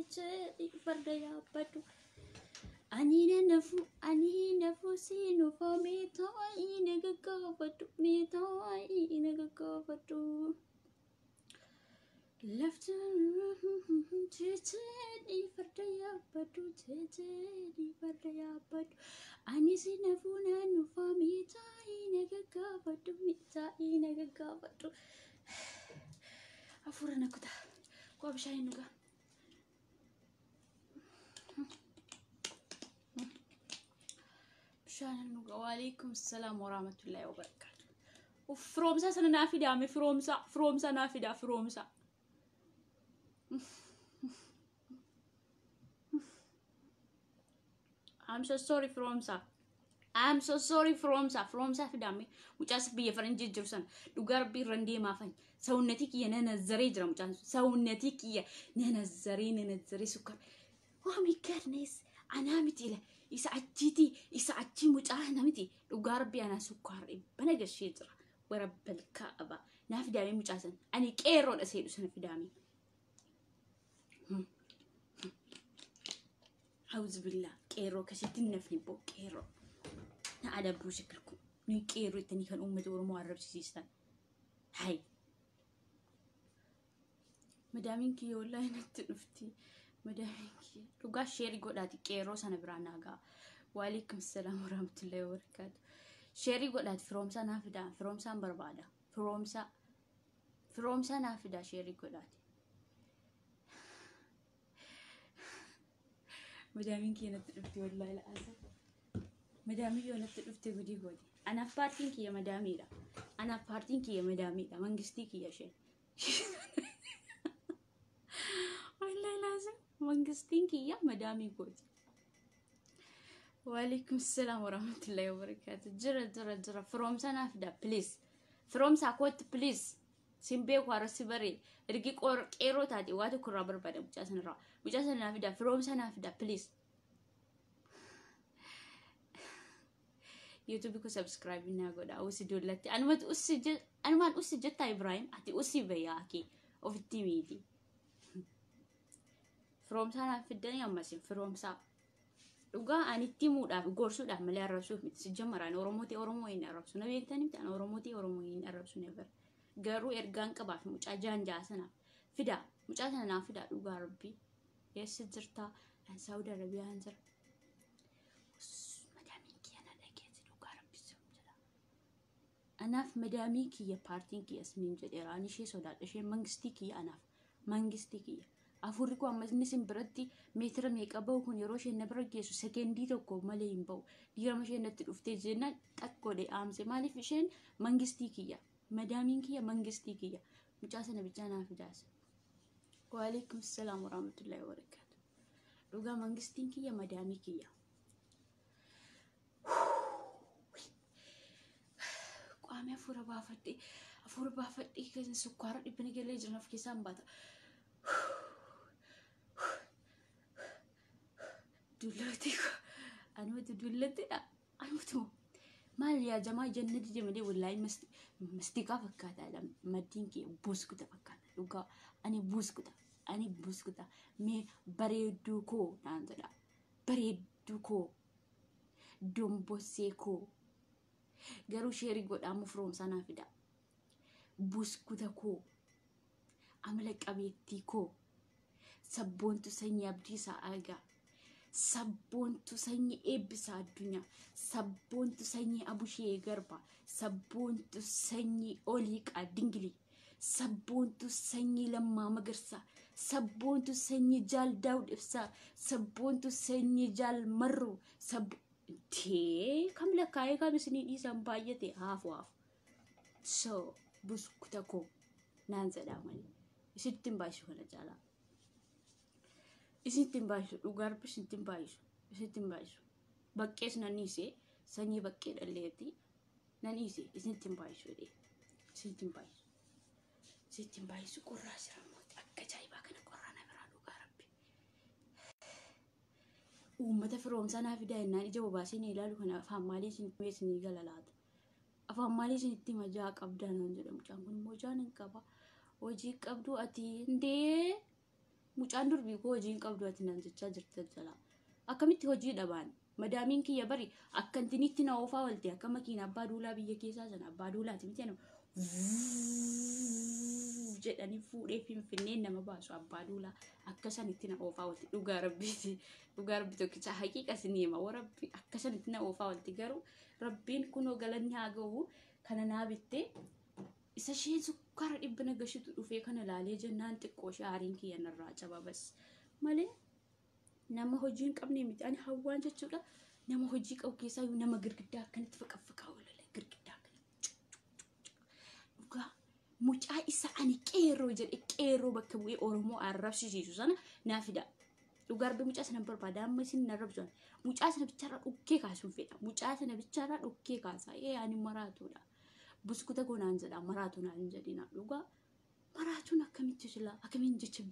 Jeejeedhi farda yaabbadhu. Ani nanafu ani nafu siinufa meetaayi na gaggaafadhu meetaayi na gaggaafadhu. Lafti jeejeedhi farda yaabbadhu jeejeedhi farda yaabbadhu. Ani si nafu naannufa meetaayi na gaggaafadhu meetaayi na gaggaafadhu. Hafuura na kutaa. Koo bishaan hin dhugaa. Bishaan hin dhugaa. Waalaikum salaam warahmatullahi wabarakatuh. Firoomsaa sana naa fidaame, firoomsaa, firoomsaa naa fidaa, firoomsaa. I'm so sorry, firoomsaa. I'm so sorry, firoomsaa. Firoomsaa fidaame, mucaas biyya faranjii jiru sana dhugaa rabbii irra deemaafan. Sawunnatii kiyya nanazzaree jira mucaan sun. Sawunnatii kiyya nanazzaree nanazzaree sukkaara. Oh my goodness. Anaa miti ila isa achiiti, isa achii mucaa na miti, dhugaa rabbii anaa sukkaara dhibbana gashee jira. Warabbal kaaba. Naa fidaame mucaa sana. Ani qeerroodha seedhu sana fidaame. Auzubillah, qeerroo akkasitti hin nafni boo qeerroo. Na adabbuu shakirku. Nuyi qeerroo ittanii kan uummata Oromoo arrabsiistan. Hai. Madaamiin kiyya wallaahi natti dhufti. Madaamiin kiyya. Dhugaa share godhaati qeerroo sana biraa naa ga'a. Waalaikum salaam warahmatullahi wabarakatuh. Share godhaati firoomsaa naa fidaa. Firoomsaan barbaada. Firoomsaa. Firoomsaa naa fidaa, share godhaati. Madaamiin kiyya natti dhufti wallaahi la'aasa. Madaamiin yoo natti dhufte gudii gooti. Anaaf paartiin kiyya madaamiidha. Anaaf paartiin kiyya madaamiidha. Mangistii kiyya isheen. Wallaahi laazim mangistiin kiyya madaamii gooti. Waalaikum salaam warahmatullahi wabarakatuh. Jira jira jira, firoomsa naa fida please. Firoomsaa kootti please. Sin beeku, har'a si baree. Ergi qeerroo taate waa tokko irraa barbaada mucaa sanarraa. Mucaa sana naa fida, firoomsa naa fida please. YouTube ko subscribe naa godha. Usi dullatti. Anumatu usi, anumaan usi jettaa Ibrahim. Ati usi bayyaa kee ofitti miiti. Firoomsaa naaf fiddanii ammasin firoomsaa. Dhugaa ani itti himuudhaaf gorsuudhaaf malee arrabsuuf miti. Si jammaraan Oromootii Oromoo hin arrabsu. Na beektanii miti, ani Oromootii Oromoo hin arrabsu never. Garuu ergaan qabaaf mucaa jaanjaa sanaaf. Fidaa, mucaa sana naaf fidaa dhugaa rabbii. Eessa jirtaa? An Saawudi Arabiyaan jira. Madaamiin kiyya na dhageetti, dhugaa rabbi sun jedha. Anaaf madaamii kiyya paartiin kiyya isiniin jedheera. Ani ishee sodaadha. Isheen mangistii kiyya anaaf. Mangistii kiyya. Afurri koo amma inni isin biratti meetira meeqa bahu kun yeroo isheen na bira geessu sekendii tokko malee hin bahu. Diirama isheen natti dhuftee jennaan xaq godhe aamse. Maaliif? Isheen mangistii kiyya. Madaamiin kiyya mangistii kiyya. Mucaa sana bichaa naaf fidaase. Waalaikum salaam warahmatullahi wabarakatuh. Dhugaa mangistiin kiyya madaamii kiyya. Qaamni hafuura baafadhee hafuura baafadhee kan sukkaara dhibbina galee jiran of keessaan baata. Dullatti anumatu dullattidha. Anumatu maal yaa jamaa janna dide malee wallaahi mastiqaa fakkaata, maddiin kee buskuta fakkaata, dhugaa ani buskuta, ani buskuta mee bareedduu koo naan jedha, bareedduu koo, dombossee koo. Garuu share godhaamu firoomsaa naa fida. Buskuta koo, amala qabeettii koo, sabboontu sanyii Abdiisaa Aagaa, sabboontu sanyii Eebbisaa Addunyaa, sabboontu sanyii Abushee Garba, sabboontu sanyii Oliiqaa Dingilii, sabboontu sanyii Lammaa Magarsaa, sabboontu sanyii Jaal Daawud Ibsaa, sabboontu sanyii Jaal Marroo sab tee kam lakkaa'ee kam isinii dhiisan, baay'ate, haafu haafu. So buskuta koo naan jedhaa malee isitti hin baay'isu, kana caalaa isitti hin baay'isu, dhugaa rabbi isitti hin baay'isu, isitti hin baay'isu. Baqqees nan dhiise, sanyii baqqee dhalleetti nan dhiise, isitti hin baay'isu jedhee isitti hin baay'isu, isitti hin baay'isu. Qorraa jira mooti, akka ajaa'ibaa kana qorraa na biraa, dhugaa rabbi. Uummata firoomsaa naa fidaa jennaan ija bobaasee ni ilaalu kana afaan maalii isin isinii gala laata? Afaan maalii isinitti hima? Jaa qabdaa naan jedha mucaan kun immoo, jaan hin qaba. Hojii qabdu ati indee. Mucaan durbii koo hojii hin qabdu ati naan jechaa jirta jalaa. Akkamitti hojii dhabaan? Madaamiin kiyya bari akkantinitti na oofaa oolte akka makiina abbaa duulaa biyya keessaa sana abbaa duulaati miti jedhama. Jedhanii fuudhee finfinneen nama baasu abbaa duulaa akka sanitti na oofaa oolte dhugaa rabbiiti. Dhugaa rabbi tokkicha haqiiqa isin hima warabbi akka sanitti na oofaa oolte garuu rabbiin kunoo galanni haa ga'u kana naa bittee isa isheen sukkaara dhibba na gashitu dhufee kana laalee jennaan xiqqoo ishee aariin kiyya narraa caba bas malee nama hojii hin qabne miti ani hawwaan jechuudha nama hojii qabu keessaa iyyuu nama girgiddaa akkanatti faqaffaqaa oolale girgiddaa akkanatti dhugaa mucaa isa ani qeerroo jedhe qeerroo bakka bu'ee Oromoo arrabsiisu sana naa fida. Dhugaa rabbi mucaa sana barbaada amma isin na arrabsu mucaa sana bichaarraa dhukkee kaasuun fedha mucaa sana bichaarraa dhukkee kaasa ee ani maraatuudha. Buskuta koo naan jedha maraatu naan jedhina dhugaa maraatuun akkamitti sila akkamiin jecha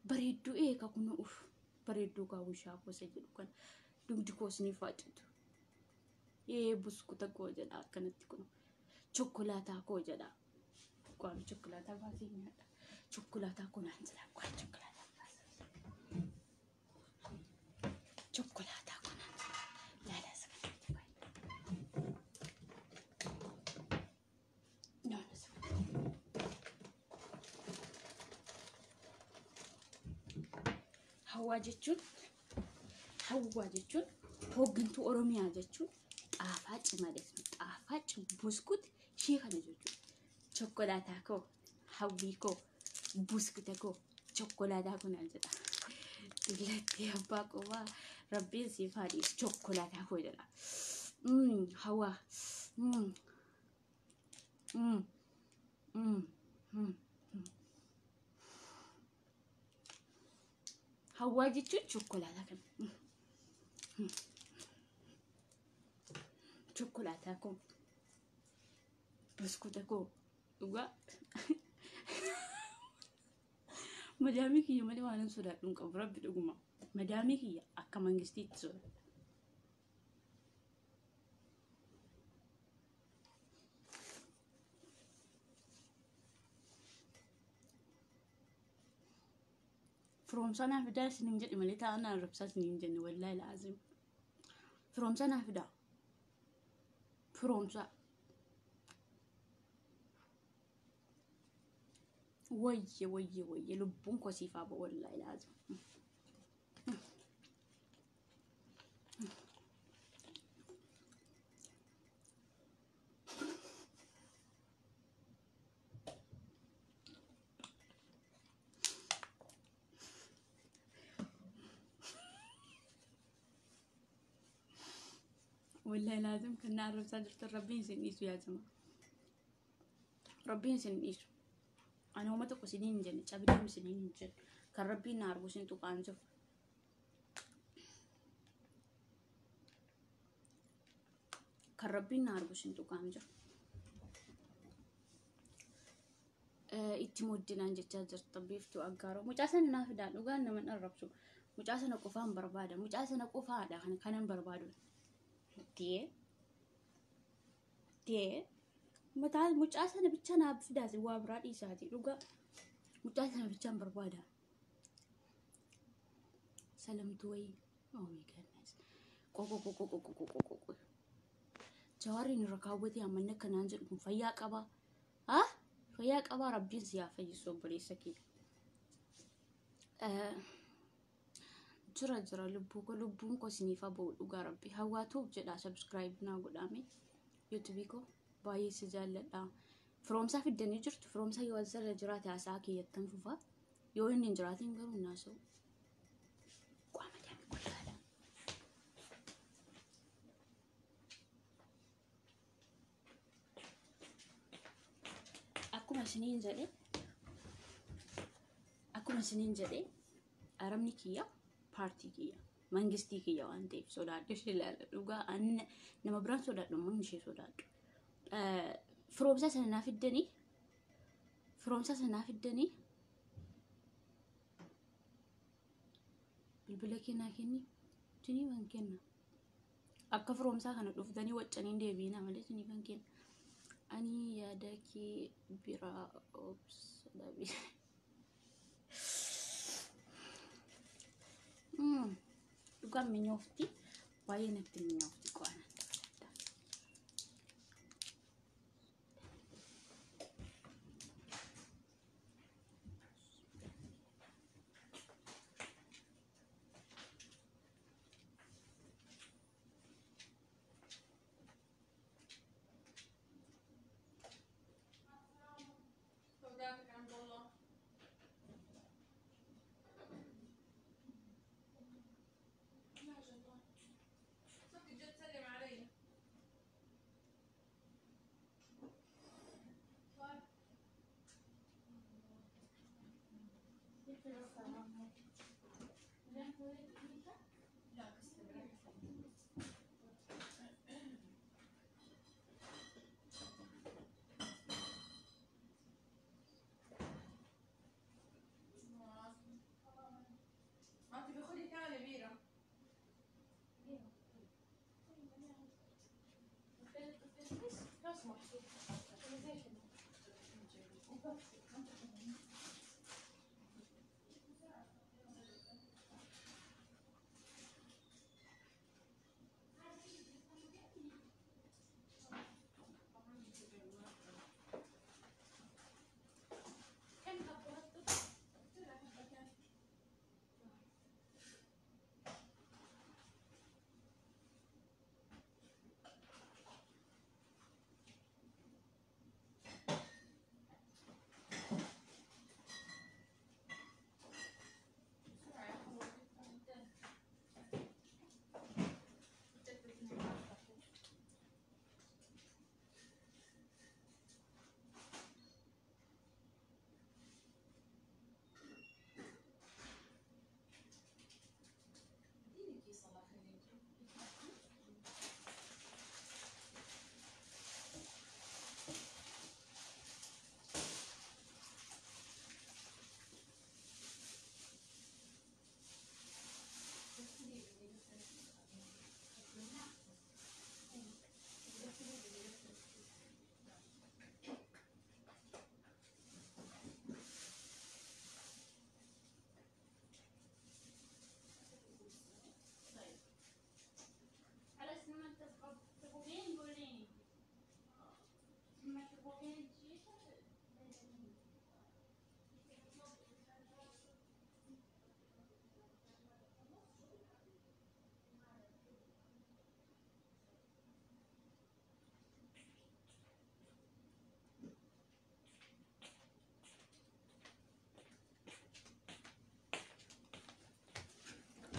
bareedduu eega kun uf bareedduu gaawwishaa gosa jedhu kan dugdi koos ni faacitu. Ee buskuta koo jedha akkanatti kun chokkolaataa koo jedha. Qaami chokkolaataa baasee nyaadha. Chokkolaataa koo naan jedha qaami chokkolaataa baasee. Chokkolaataa koo naan jedha. Laala isa kanatti baay'ee. Hawwaa jechuun hooggantuu Oromiyaa jechuun xaafaa cimaadha. Xaafaa buskuut ishee kana jechuudha. Chokkolaataa koo, hawwii koo, buskuta koo, chokkolaataa koo naan jedha. Dullattee abbaa qofaa rabbiin siif haa dhiisu chokkolaataa koo jedha. Hawwaa. Hawwaa jechuun chokkolaataa kana. Chokkolaataa koo, buskuta koo, dhugaa. Madaamii kiyya malee waan hin sodaadhu hin qabu rabbi dhuguma. Madaamii kiyya akka mangistiitti sodaadha. Firoomsaa naa fidaa isiniin jedhe malee taa'an naan rabsaa isiniin jenne wallaahi laazim. Firoomsaa naa fidaa. Firoomsaa. Wayye wayye wayye lubbuun koo siif haa ba'u wallaahi laazim. Wallahi laazim kan na arrabsaa jirtan rabbiin isin dhiisu yaa jamaa. Rabbiin isin dhiisu. Ani hooma tokko isiniin hin jenne cabidaan isiniin hin jenne kan rabbiin na argu isin tuqaan jiru. Kan rabbiin na argu isin tuqaan jiru. Itti moddinaan jechaa jirta biiftuu aggaaroo. Mucaa sana naa fidaa dhugaan nama hin arrabsu. Mucaa sana qofaan barbaada. Mucaa sana qofaadha kanan barbaadu. Tee mataa mucaa sana bicha naaf fidaati waa biraa dhiisaati dhugaa mucaa sana bichaan barbaada. Salamtuu wayii oh my goodness qoqo qoqo qoqo qoqo qoqo Jawaarri irra kaawwatee amanna akkanaan jedhu kun fayyaa qabaa ah fayyaa qabaa rabbiin si haa fayyisu obboleessa kee. Jira jira lubbuu koo lubbuun koo isiniif haa ba'u dhugaa rabbi hawwaatuuf jedha subscribe naa godhaame yuutuubii koo baay'ee si jaalladha. Firoomsaa fiddanii jirtu firoomsaa yoo asirra jiraate haasaa kiyyattan fufaa yoo inni hin jiraatin garuu naasa'u. Qaama daamii qollaadha. Akkuma isiniin jedhe arabni kiyya paartii kiyya mangistii kiyya waan ta'eef sodaadhu ishee ilaala dhugaa nama biraan sodaadhu ammoo ishee sodaadhu. Firoomsaa sana naa fiddanii bilbila kennaa kenni isiniifan kenna akka firoomsaa kana dhuftanii waccanii deebiina malee isiniifan kenna. Ani yaada kee biraa obsa dhabe. Dhugaan minyoofti. Baay'ee natti minyoofti qo'ana.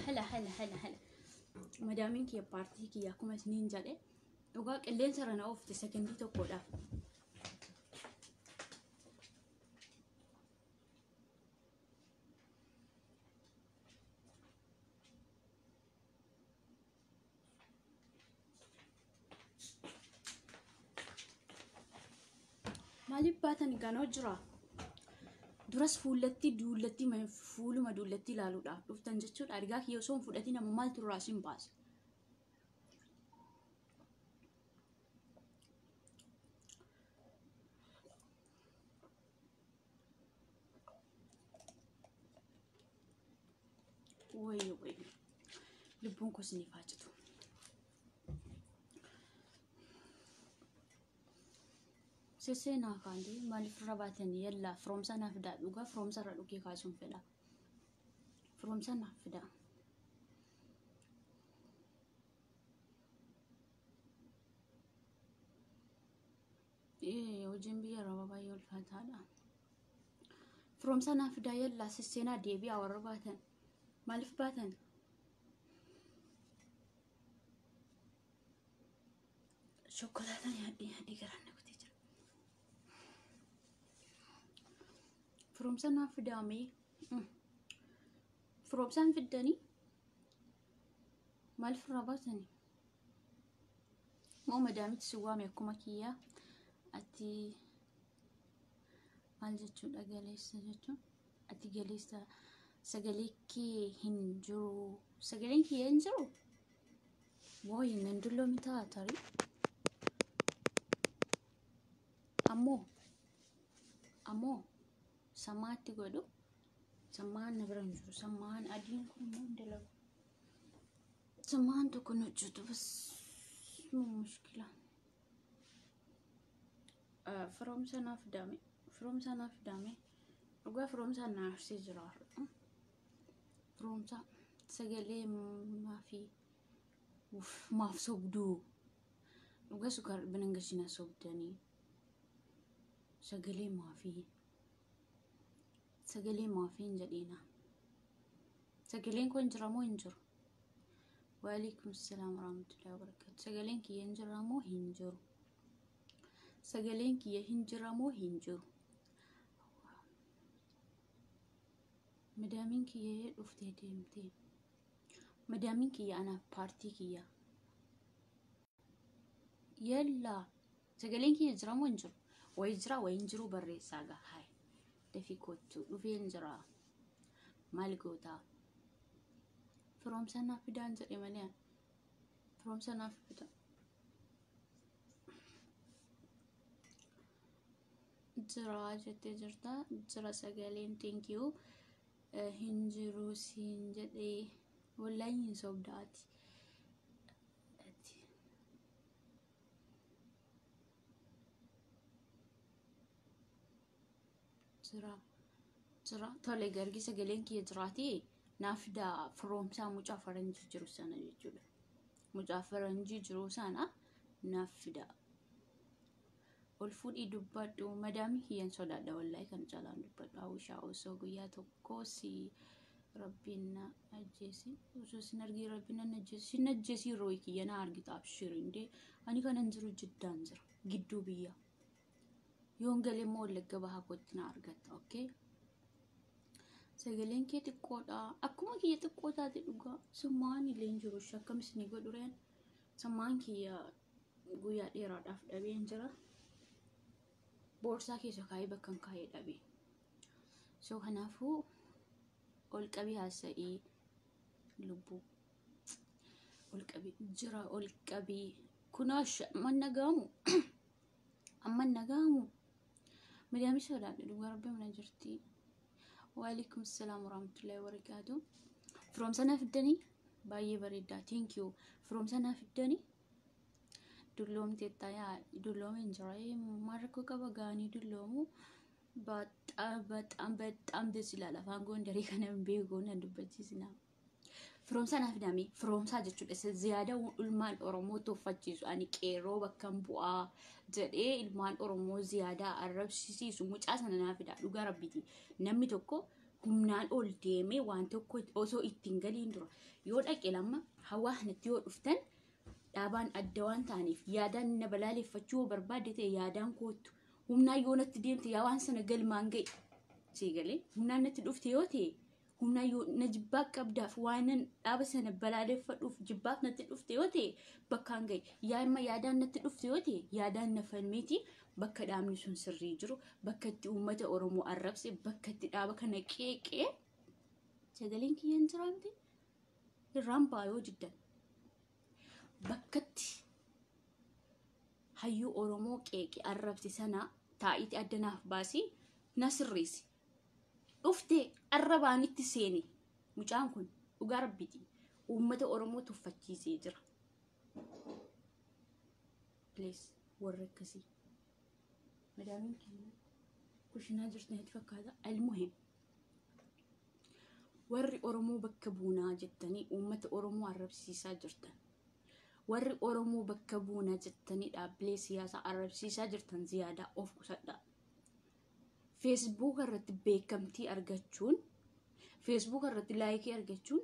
Hala hala hala hala. Madaamiin kiyya paartii kiyya akkuma isiniin jedhe dhugaa qilleensa irra na oofte sekondii tokkodhaaf. Maaliif baatan ganoo jira? Duras fuullatti duullatti fuuluma duullatti ilaaluudhaaf dhuftan jechuudha. Argaa kiyya osoo hin fudhatin amma maaltu irraa isin baasa? Wayyo wayyo. Lubbuun koo isiniif haa citu. Sesseenaa kaandee maaliif irra baatanii yallaa firoomsa naaf fidaa dhugaa firoomsa irra dhugee kaasuun fedha. Firoomsa naaf fidaa. Hojiin biyya arabaa baay'ee ulfaataadha. Firoomsa naaf fidaa yallaa sesseenaa deebi'aa warra baatan. Maaliif baatan? Shokkolaataa nyaadhee nyaadhee garaan na kutee jira. Firoomsa naaf fidaamee. Firoomsaan fiddanii maaliif irraa baatanii? Moo madaamitti si waame akkuma kiyyaa ati maal jechuudha galeessa jechuun ati galeessa sagalee kee hin jiru sagaleen kee hin jiru wooyi nan dulloomi ta'a tarii ammoo ammoo samaatti godhu Sammaan na bira hin jiru. Sammaan adiin kun immoo hin dalagu. Sammaan tokko hin hojjetu. Bas mushkila. Firoomsa naaf fidame. Firoomsa naaf fidame. Dhugaa firoomsa na aarsee jira. Firoomsa sagalee maafii maaf sobduu. Dhugaa sukkaar binan gashina sobdanii. Sagalee maafii. Sagalee maafii hin jedhiina. Sagaleen kun jira moo hin jiru? Waalaikum salaam warahmatullahi wabarakatuh. Sagaleen kiyya hin jira moo hin jiru? Sagaleen kiyya hin jira moo hin jiru? Madaamiin kiyya dhuftee deemtee. Madaamiin kiyya anaaf paartii kiyya. Yallaa. Sagaleen kiyya jira moo hin jiru? Wayi jira wayi hin jiru barreessaa gaa. Hayi. Dafii kottu dhufee hin jira. Maal gootaa? Firoomsa naaf fidaan jedhe malee. Firoomsa naaf fida. Jira jettee jirta. Jira sagaleen thank you. Hin jiru siin jedhee. Wallaahi hin sobdaati. Jira. Jira. Tole gargi sagaleen kiyya jiraati. Naaf fidaa firoomsaa mucaa faranjii jiru sana jechuudha. Mucaa faranjii jiru sana naaf fidaa. Ol fuudhii dubbadhu. Madaamii kiyyan sodaadha wallaahi kan caalaan dubbadhu. Hawwishaa osoo guyyaa tokko si rabbiin na ajjeesi. Osoo sin argii rabbiin na ajjeesi. Sin ajjeesi rooyi kiyya na argita abshir indee. Ani kanan jiru jiddaan jira. Gidduu biyya. Yoon galee immoo Wallagga bahaa kootti na argatta. Okay? Sagaleen kee xiqqoodha. Akkuma kiyya xiqqoo taate dhugaa. Summaan illee hin jiru. Akkam isinii godhu reen. Summaan kiyya guyyaa dheeraadhaaf dhabeen jira. Boorsaa keessa kaa'ee bakka hin kaa'ee dhabe. So kanaafuu ol qabii haasa'ii lubbuu. Ol qabii jira ol qabii. Kunoo amma nagaamu. Amma nagaamu. Madaamii sodaadha dhugaa rabbi mana jirti. Waalaikum salaam warahmatullahi wabarakatuh. Firoomsa naaf fiddanii baay'ee bareedaa. Thank you. Firoomsa naaf fiddanii dulloomteetta yaa dulloomeen jira. Maal rakkoo qaba gaanii dulloomu. በጣም በጣም ደስ ይላል። Afaan Gondarii kana hin beeku na dubbachiisina. Firoomsa naaf fidame firoomsaa jechuudha. Isa ziyaada ilmaan Oromoo tuffachiisu ani qeerroo bakka bu'aa jedhee ilmaan Oromoo ziyaadaa arrabsiisu mucaa sana naaf fida dhugaa rabbiiti. Namni tokko humnaan ol deemee waan tokko osoo ittiin galiin dura yoo dhaqe lamma hawaasnitti yoo dhuftan dhaabaan adda waan ta'aniif yaadaan na balaaleffachuu yoo barbaadde ta'e yaadaan koottu. Humnaan yoo natti deemte yaa waan sana galmaan ga'e seegalee humnaan natti dhufte yoo ta'e humnaan yoo na jibbaa qabdaaf waan dhaaba sana balaaleffadhuuf jibbaaf natti dhufte yoo ta'e bakkaan ga'e yaa imma yaadaan natti dhufte yoo ta'e yaadaan na falmeeti bakka dhaabni sun sirrii jiru bakka itti uummata Oromoo arrabse bakka itti dhaaba kana qeeqee sagaleen kiyya hin jiraamte irraan ba'a yoo jiddan bakkatti hayyuu Oromoo qeeqee arrabse sana taa'iitti addanaaf baasii na sirreessi. Dhuftee arrabaan itti seeni mucaan kun dhugaa rabbiiti uummata Oromoo tuffachiisee jira. Please warra akkasii. Madaamiin keenya kushinaa jirtu natti fakkaata. Almuhim warri Oromoo bakka buunaa jettanii uummata Oromoo arrabsiisaa jirtan. Warri Oromoo bakka buunaa jettanii dhaabbilee siyaasaa arrabsiisaa jirtan ziyaadaa of qusadhaa. Facebook irratti beekamtii argachuun, Facebook irratti laayikii argachuun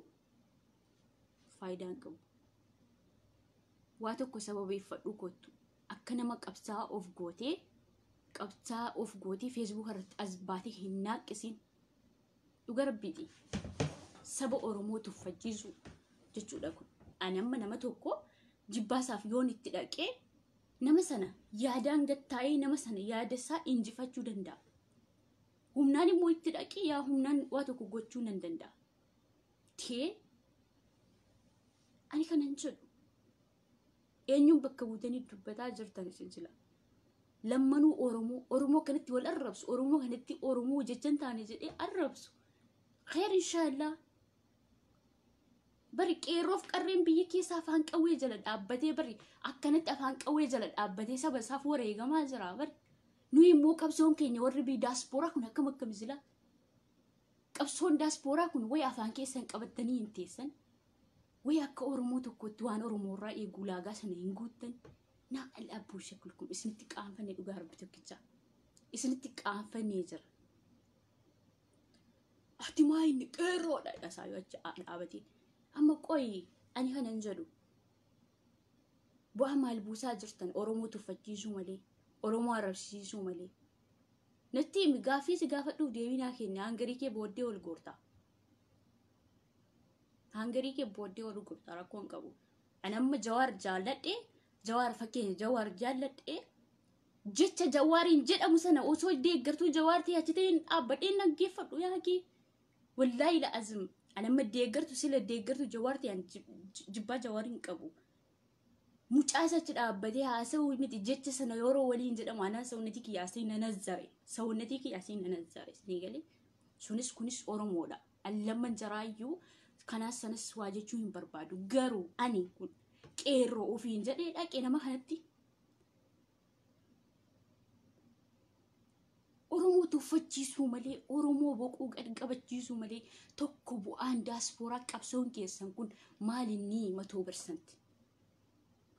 faayidaa hin qabu. Waa tokko sababeeffadhu kottu akka nama qabsaa of gootee Facebook irratti as baatee hin naaqqisiin. Dhuga rabbiiti. Saba Oromoo tuffachiisu jechuudha kun. Ani amma nama tokko jibbaasaaf yoon itti dhaqee nama sana yaadaan gattaa'ee nama sana yaada isaa injifachuu danda'a. Humnaan immoo itti dhaqee yaa humnaan waa tokko gochuu nan danda'a. Tee ani kanan jedhu eenyuun bakka buutanii dubbataa jirtan isin sila. Lammanuu Oromoo, Oromoo kanatti wal arrabsu, Oromoo kanatti Oromoo jechan taane jedhee arrabsu. Kheer inshaallah. Bari qeerroof qarreen biyya keessa afaan qawwee jala dhaabbatee bari akkanatti afaan qawwee jala dhaabbatee saba isaaf wareegamaa jira bari. Nuyi immoo qabsoon keenya warri biyya daaspooraa kun akkam akkam sila. Qabsoon daaspooraa kun wayi afaan keessan qabattanii hin teessan. Wayi akka Oromoo tokkotti waan Oromoo irraa eegu ulaagaa sana hin guuttan. Naa al'abbuu shakulkum isinitti qaanfannee dhugaa rabbi tokkicha. Isinitti qaanfannee jira. Ati maa inni qeerroodha dhasaa yoo achi dhaabatee. Amma qoyi ani kanan jedhu. Bu'aa maal buusaa jirtan Oromoo tuffachiisuu malee, Oromoo arrabsiisuu malee. Natti himi gaaffii si gaafadhuuf deebii naa kenni hangarii kee booddee ol goorta. Hangarii kee booddee ol goorta rakkoo hin qabu. Ani amma Jawaar jaalladhee Jawaar fakkeenya Jawaar jaalladhee jecha Jawaariin jedhamu sana osoo deeggartuu Jawaar ta'e achi ta'een dhaabbadhee dhaggeeffadhu yaakii. Wallaahi la'azim ani amma deeggartu sila deeggartu Jawaar ta'e jibbaa Jawaar hin qabu. Mucaa isa achi dhaabbatee haasa'uu miti jecha sana yeroo waliin jedhamu anaan sawunnatii kiyyaasee nanazzare. Sawunnatii kiyyaasee nanazzare. Ni galee sunis kunis Oromoodha. Allamman jaraayyuu kanaas sanas waa jechuu hin barbaadu. Garuu ani kun qeerroo ofiin jedhee dhaqee nama kanatti Oromoo tuffachiisuu malee Oromoo boquu gad qabachiisuu malee tokko bu'aan daaspooraa qabsoon keessan kun maalinni 100%.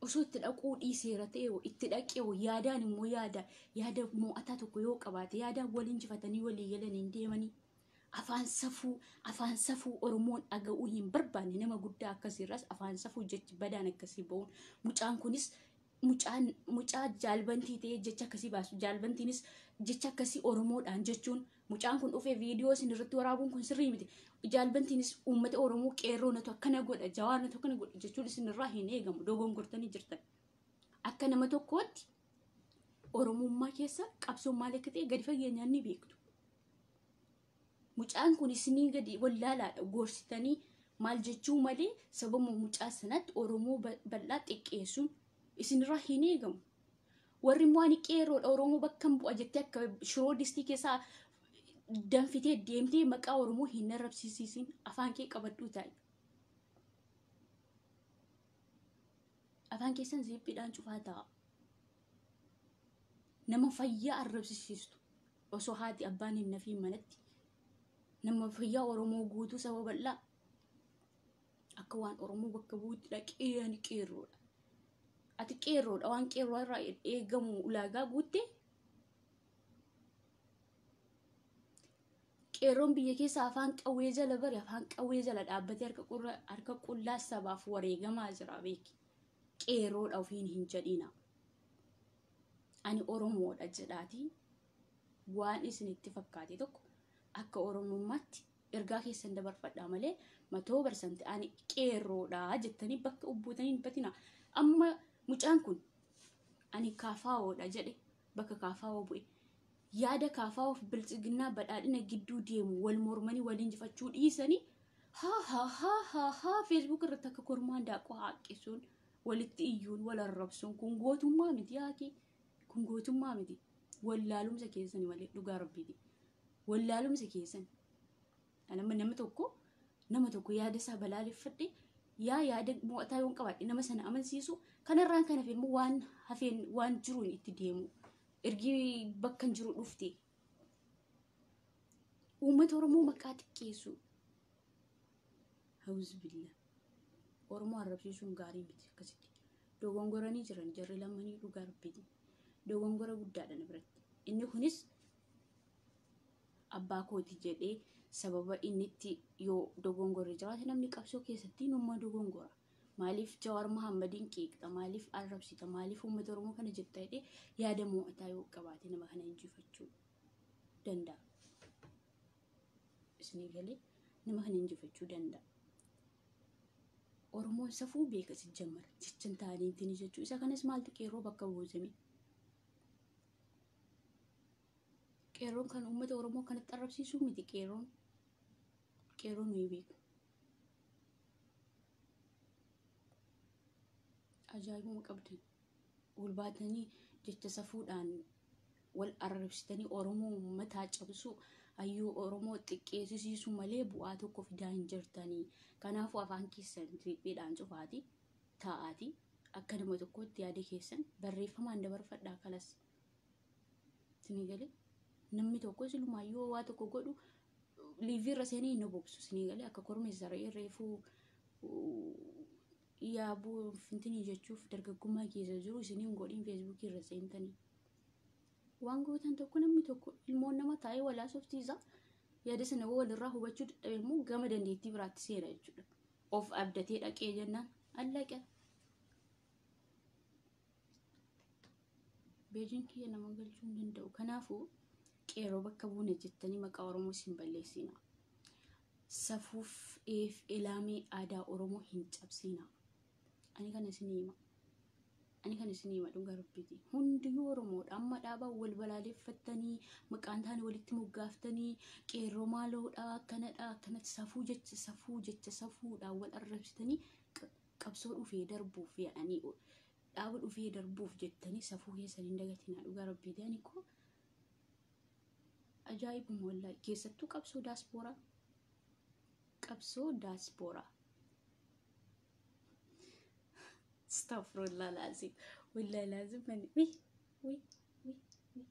Osoo itti dhaquu dhiiseera ta'e itti dhaqee yaadaan immoo yaada yaada mo'ataa tokko yoo qabaate yaadaan wal injifatanii walii galanii hin deemanii. Afaan safuu Oromoon dhaga'uu hin barbaanne nama guddaa akkasiirras afaan safuu jechi badaan akkasii ba'uun mucaan kunis mucaa jaalbantii ta'ee jecha akkasii baasu jaalbantiinis jecha akkasii Oromoodhaan jechuun mucaan kun dhufee viidiyoo isin irratti waraabuun kun sirrii miti. Jaalbantiinis uummata Oromoo qeerroo natu akkana godha Jawaar natu akkana godha jechuun isin irraa hin eegamu dogongortanii jirtan. Akka nama tokkootti Oromummaa keessa qabsoon maal akka ta'e gadi fageenyaan ni beektu. Mucaan kun isinii gadi wallaalaadha gorsitanii maal jechuu malee sababa mucaa sanatti Oromoo bal'aa xiqqeessuun isinirraa hin eegamu. Warri immoo ani qeerroodha Oromoo bakka hin bu'a jettee akka shiroo distii keessaa danfitee deemtee maqaa Oromoo hin arrabsiisisin afaan kee qabadhuu taa'i. Afaan keessan ziiphiidhaan cufaa taa'a. Nama fayyaa arrabsiistu osoo haati abbaan hin nafiin manatti nama fayyaa Oromoo guutuu saba bal'aa akka waan Oromoo bakka bu'uutti dhaqee ani qeerroodha. Ati qeerroodha waan qeerroo irraa eegamu ulaagaa guutte. Qeerroon biyya keessa afaan qawwee jala bari afaan qawwee jala dhaabbatee harka qullaa sabaaf wareegamaa jira beeki. Qeerroodha ofiin hin jedhina. Ani Oromoodha jedhaatii waan isinitti fakkaate tokko akka Oromummaatti ergaa keessan dabarfadhaa malee 100% ani qeerroodha jettanii bakka ubbuutanii hin batina. Amma mucaan kun ani kaafaa'oodha jedhe bakka kaafaa'oo bu'e. Yaada kaafaa'oof biltsiginnaa badhaadhina gidduu deemu wal mormanii wal injifachuu dhiisanii haa haa haa haa haa feesbuuk irratti akka kormaan daaqoo haaqqisuun walitti iyyuun wal arrabsuun kun gootummaa miti yaakii kun gootummaa miti wallaalumsa keessani malee dhugaa rabbiiti wallaalumsa keessan. Nama tokko yaada isaa balaaleffadhe yaa yaada mo'ataa yoon qabaadhe nama sana amansiisu kanarraan kan hafe immoo waan hafeen waan jiruun itti deemu ergi bakka hin jiru dhufte uummata Oromoo maqaa xiqqeessu. Hawuzbillah Oromoo arrabsiisuun gaarii miti akkasitti dogongoranii jiran jarri lamanii dhugaa rabbiiti dogongora guddaadha na biratti. Inni kunis abbaa kooti jedhee sababa inni itti yoo dogongorri jiraate namni qabsoo keessatti numma dogongora. Maaliif Jawaar Mohammadiin qeeqxa? Maaliif arrabsita? Maaliif uummata Oromoo kana jetta jedhee yaada mo'ataa yoo qabaate nama kana injifachuu danda'a. Isinii galee nama kana injifachuu danda'a. Oromoon safuu beeka si jammara jechan ta'aniitiin jechuu isa kanas maaltu qeerroo bakka buusame? Qeerroon kan uummata Oromoo kanatti arrabsiisuu miti qeerroon. Qeerroon nuyi beeku. Ajaa'ibuma qabdan. Wal baatanii jecha safuudhaan wal arrabsitanii Oromoo mataa cabsuu Hayyuu Oromoo xiqqeessisiisu malee bu'aa tokko fidaa hin jirtanii. Kanaafuu afaan keessan ripheedhaan cufaati taa'aati akka nama tokkotti yaada keessan barreeffamaan dabarfadhaa kalas. Isinii galee namni tokko silumaayyuu waa tokko godhu liivii irra seenee hin bobsu. Isinii galee akka kormeessa re'ee reefuu yaabuu fintinii jechuuf dargaggummaa keessa jiru isiniin godhiin feesbuukii irra seentanii. Waan gootan tokko namni tokko ilmoon nama taa'ee walaa softiisa. Yaada sana walirraa hubachuu dadhabe immoo gama dandeettii biraatti seena jechuudha. Of abdatee dhaqee jennaan allaqa. Beejiin kiyya nama galchuu hin danda'u. Kanaafuu qeerroo bakka buune jettanii maqaa Oromoo hin balleessina. Safuuf eef ilaamee aadaa Oromoo hin cabsina. Ani kana isinii hima. Ani kan isinii hima dhugaa rabbiiti. Hundiyyuu Oromoodha. Amma dhaabaa wal balaaleffattanii maqaan isaanii walitti moggaaftanii qeerroo maaloodha akkanadha akkanatti safuu jecha safuudhaan wal arrabsitanii qabsoo dhufee darbuuf yaa'anii dhaaba dhufee darbuuf jettanii safuu keessan hin dagatinaa dhugaa rabbiiti. Ani koo ajaa'ibuma wallaahi keessattuu qabsoo daaspooraa. Qabsoo daaspooraa. Astaghfirullah lazim. Wallahi lazim mani. Wi wi wi wi.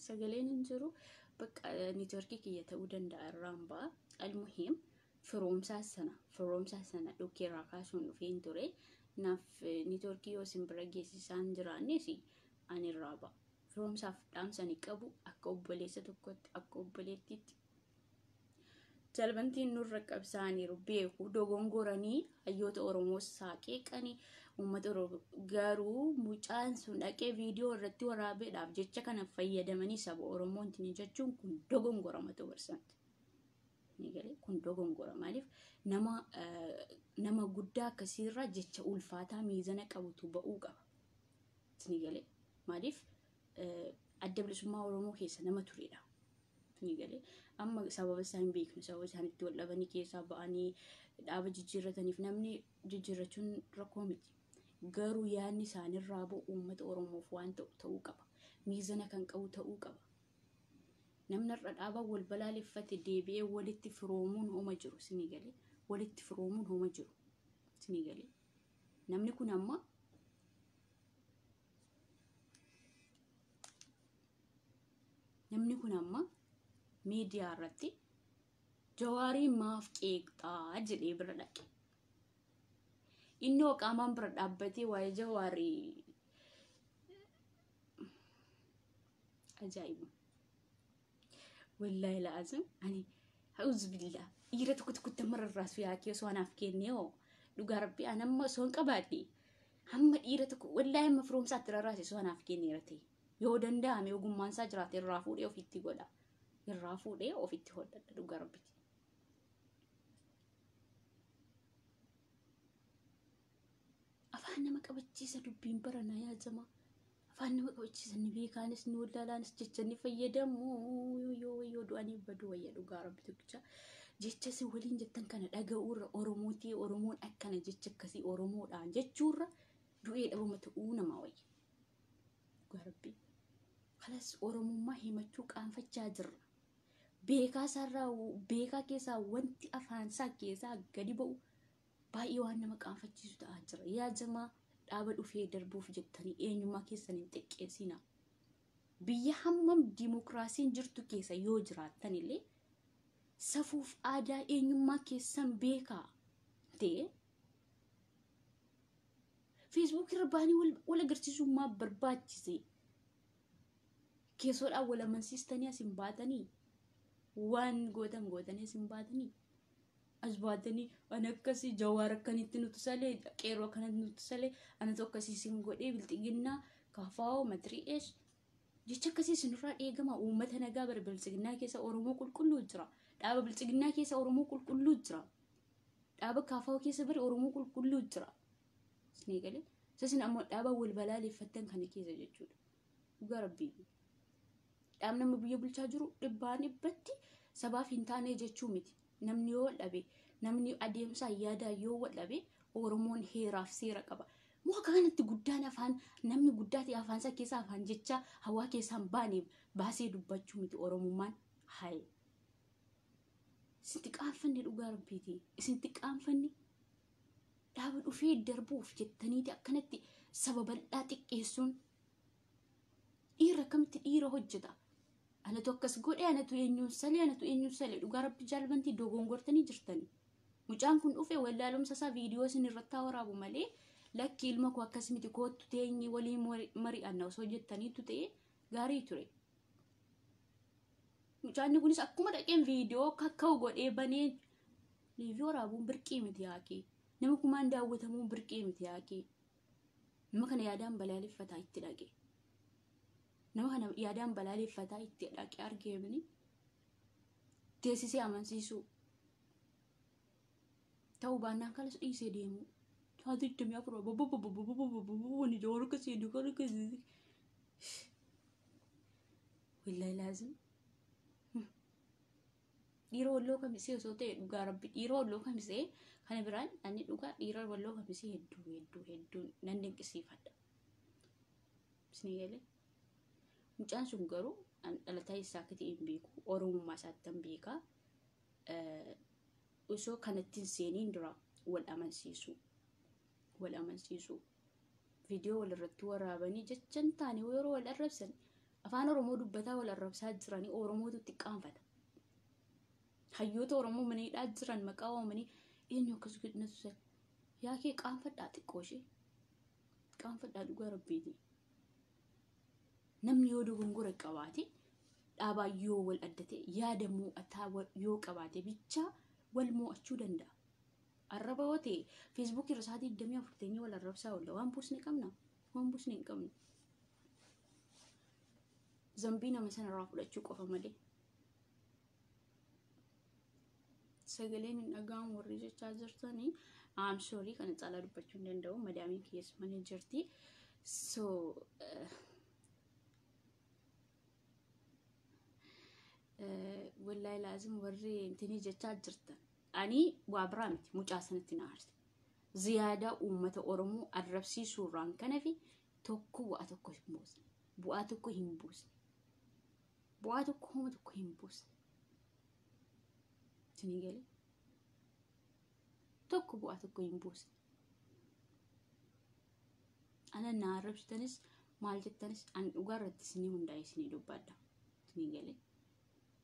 Sagaleen hin jiru bakka neetworkii kiyya ta'uu danda'a irraan ba'a. Almuhiim firoomsaa sana dhukkee irraa kaasuun dhufeen ture. Naaf neetworkii yoo isin bira geessisaan jiraannes ani irraa ba'a. Firoomsaaf dhaamsa ni qabu akka obboleessa tokkotti akka obboleettiitti. Jalbantiin nurra qabsaaniiru beeku dogongoranii hayyoota Oromoo saaqeeqanii uummata Oromoo garuu mucaan sun dhaqee viidiyoo irratti waraabeedhaaf jecha kana fayyadamanii saba Oromoo ittiin jechuun kun dogongorama ta'uu barsanti. Ni galee kun dogongora maaliif nama guddaa akkasiirraa jecha ulfaataa miizana qabutu ba'uu qaba. Ni galee maaliif adda bilisummaa Oromoo keessa nama turedha. Ni galee amma sababa isaan hin beeknu sababa isaan itti wal dhabanii keessaa ba'anii dhaaba jijjiirrataniif namni jijjiirrachuun rakkoo miti. Garuu yaadni isaanirraa ba'u uummata Oromoof waan ta'u ta'uu qaba. Miizana kan qabu ta'uu qaba. Namni irra dhaaba wal balaaleffate deebi'ee walitti firoomuun hooma jiru isinii galee walitti firoomuun hooma jiru isinii galee. Namni kun amma miidiyaa irratti Jawaarii maaf qeeqxaa jedhee bira dhaqe. Inni qaamaan bira dhaabbatee waa'ee Jawaarii ajaa'iba. Wallaahi la'aazim ani ha'uuz billah dhiira tokko tokkotti amma rarraasu yaa kee osoo anaaf kennee hoo dhugaa rabbii ani amma osoo hin qabaadhe hamma dhiira tokko wallaahi amma firoomsaatti rarraase osoo anaaf kenneera ta'e yoo danda'ame ogummaan isaa jiraate irraa fuudhee ofitti godha. Irraa fuudhee ofitti hodhadha dhugaa rabbiiti. Afaan nama qabachiisa dubbiin baranaa yaajama. Afaan nama qabachiisa ni beekaanis ni wallaalaanis jecha ni fayyadamu. Yoo du'anii baduu wayya dhugaa rabbi tokkicha. Jecha si waliin jettan kana dhaga'uurra Oromootii Oromoon akkana jecha akkasii Oromoodhaan jechuurra du'ee dhabama ta'uu nama wayya. Dhugaa rabbi. Kalas Oromummaa himachuu qaanfachaa jirra. Beekaa isaarraa beekaa keessaa wanti afaan isaa keessaa gadi ba'u baay'ee waan nama qaanfachiisu ta'aa jira. Yaa jamaa dhaaba dhufee darbuuf jettanii eenyummaa keessan hin xiqqeessina. Biyya hammam diimokiraasiin jirtu keessa yoo jiraattan illee safuuf aadaa eenyummaa keessan beekaa ta'e feesbuuk irra baanii wal agarsiisummaa barbaachise. Keessoodhaan wal amansiistanii as hin baatanii waan gootan gootanii as hin baatanii as baatanii ani akkasii Jawaar akkanitti nuti salee qeerroo akkanatti nuti salee anatu akkasii isin godhee bilxiginnaa kaafaa'oo matiri'ees jecha akkasii isinirraa eegama. Uummata nagaa bara bilxiginnaa keessa Oromoo qulqulluu jira. Dhaaba bilxiginnaa keessa Oromoo qulqulluu jira. Dhaaba kaafaa'oo keessa bara Oromoo qulqulluu jira. Isinii galee isin ammoo dhaaba wal balaaleffattan kana keessa jechuudha. Dhugaa rabbii. Dhaabni nama biyya bulchaa jiru dhibbaan dhibbatti sabaaf hin taane jechuu miti. Namni yoo wal dhabe namni adeemsa yaadaa yoo wal dhabe Oromoon heeraaf seera qaba. Moo akka kanatti guddaan afaan namni guddaa ta'e afaan isaa keessaa afaan jecha hawaa keessaan baane baasee dubbachuu miti Oromummaan haye. Isinti qaanfanne dhugaa rabbiiti. Isinti qaanfanne dhaaba dhufee darbuuf jettaniiti akkanatti saba bal'aa xiqqeessuun dhiira akkamitti dhiira hojjeta. Anatu akkas godhe, anatu eenyuun salee, anatu eenyuun salee. Dhugaa rabbi jaalbantii dogongortanii jirtanii. Mucaan kun dhufe wallaalumsa isaa viidiyoo isin irratti waraabu malee lakki ilma koo akkas miti koottu teenye waliin mari'anna osoo jettaniitu ta'e gaarii ture. Mucaan kunis akkuma dhaqeen viidiyoo kakka'u godhee banee liivii waraabuun birqii miti yaaqee. Nama kumaan daawwatamuun birqii miti yaaqee. Nama kana yaadaan balaaleffataa itti dhaqe. Nama kana yaadaan balaaleffataa itti dhaqee argeemni teessisee amansiisuu. Ta'uu baannaan kanas dhiisee deemu. Haati 24 bababababababababani jawaar akkasii dukaan akkasii. Wallahi laazim. Dhiira walloo kamisee osoo ta'e dhugaa rabbi dhiira walloo kamisee kana biraan ani dhugaa dhiira walloo kamisee hedduu hedduu hedduu nan dinqisiifadha. Isin galee. Mucaan sun garuu dhalataa isaa akka ta'e hin beeku. Oromummaa isaatti hin beekaa. Osoo kanatti hin seeniin dura wal amansiisuu. Wal amansiisuu. Viidiyoo walirratti waraabanii jecha hin taane yeroo wal arrabsan afaan Oromoo dubbataa wal arrabsaa jiranii Oromootu itti qaanfata. Hayyoota Oromoo mana hidhaa jiran maqaa waamanii eenyu akkas godhinatu sana. Yaa kee qaanfadhaa xiqqoo ishee. Qaanfadhaa dhugaa rabbiiti. Namni yoo dogongora qabaate dhaabaa yoo wal addate yaada mo'ataa yoo qabaate bichaa wal mo'achuu danda'a. Arraba yoo ta'e feesbuukii irra sa'aatii 24 teenyee wal arrabsaa oolla. Waan buusne qabna. Waan buusne hin qabnu. Zambii nama sanarraa fudhachuu qofa malee. Sagaleen hin dhaga'amu warri jechaa jirtanii. I'm sorry kana caalaa dubbachuu hin danda'u. Madaamiin kiyyeessu mana jirti. So wallahi laazim warri intinii jechaa jirtan. Ani waa biraa miti mucaa sanatti na aarse. Ziyaadaa uummata Oromoo arrabsiisuurraan kanafi tokko bu'aa tokko hin buusne. Bu'aa tokko hin buusne. Bu'aa tokko homa tokko hin buusne. Isinii galee? Tokko bu'aa tokko hin buusne. Ana na arrabsitanis maal jettanis ani dhugaa irratti isinii hundaa'e isinii dubbadha. Isinii galee?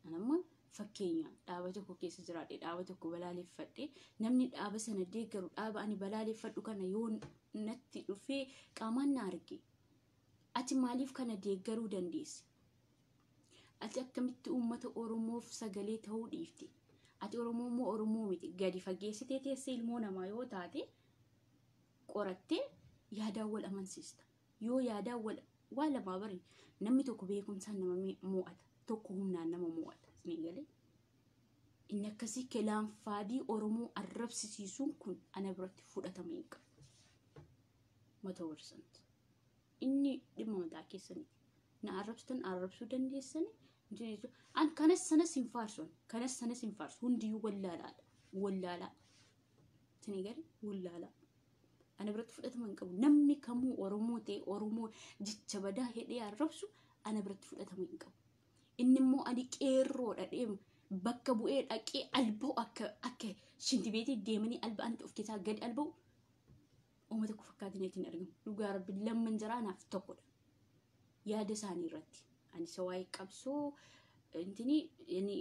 Anamma fakkeenya dhaaba tokko keessa jiraadhe dhaaba tokko balaaleffadhe namni dhaaba sana deeggaru dhaaba ani balaaleffadhu kana yoo natti dhufee qaamaan na arge ati maaliif kana deeggaruu dandeesse? Ati akkamitti uummata Oromoof sagalee ta'uu dhiifte? Ati Oromoo moo Oromoo miti? Gadi fageessitee teessee ilmoo namaa yoo taate qorattee yaadaan wal amansiista. Yoo yaadaan wal waa lamaa bari namni tokko beekumsaan nama mo'ata tokko humnaan nama mo'ata. Isinii galee? Inni akkasii kelaanfaadii Oromoo arrabsisiisuun kun ana biratti fudhatama hin qabu. 100%. Inni dhimma mataa keessaniiti. Na arrabsitan arrabsuu dandeessani. An kanas sanas hin faarsu. Kanas sanas hin faarsu. Hundiyyuu wallaalaadha. Wallaalaadha. Isinii galee? Wallaalaa. Ana biratti fudhatama hin qabu. Namni kamuu Oromoo ta'e Oromoo jecha badaa hidhee arrabsu ana biratti fudhatama hin qabu. Inni immoo ani qeerroodha deemu bakka bu'ee dhaqee alba'u akka akka shintibeetii deemanii alba'anitti of keessaa gadi alba'u uummata tokko fakkaataniitiin argamu. Dhugaa rabbi lamman jiraa naaf tokkodha. Yaada isaanii irratti. Ani isa waa'ee qabsoo intini yani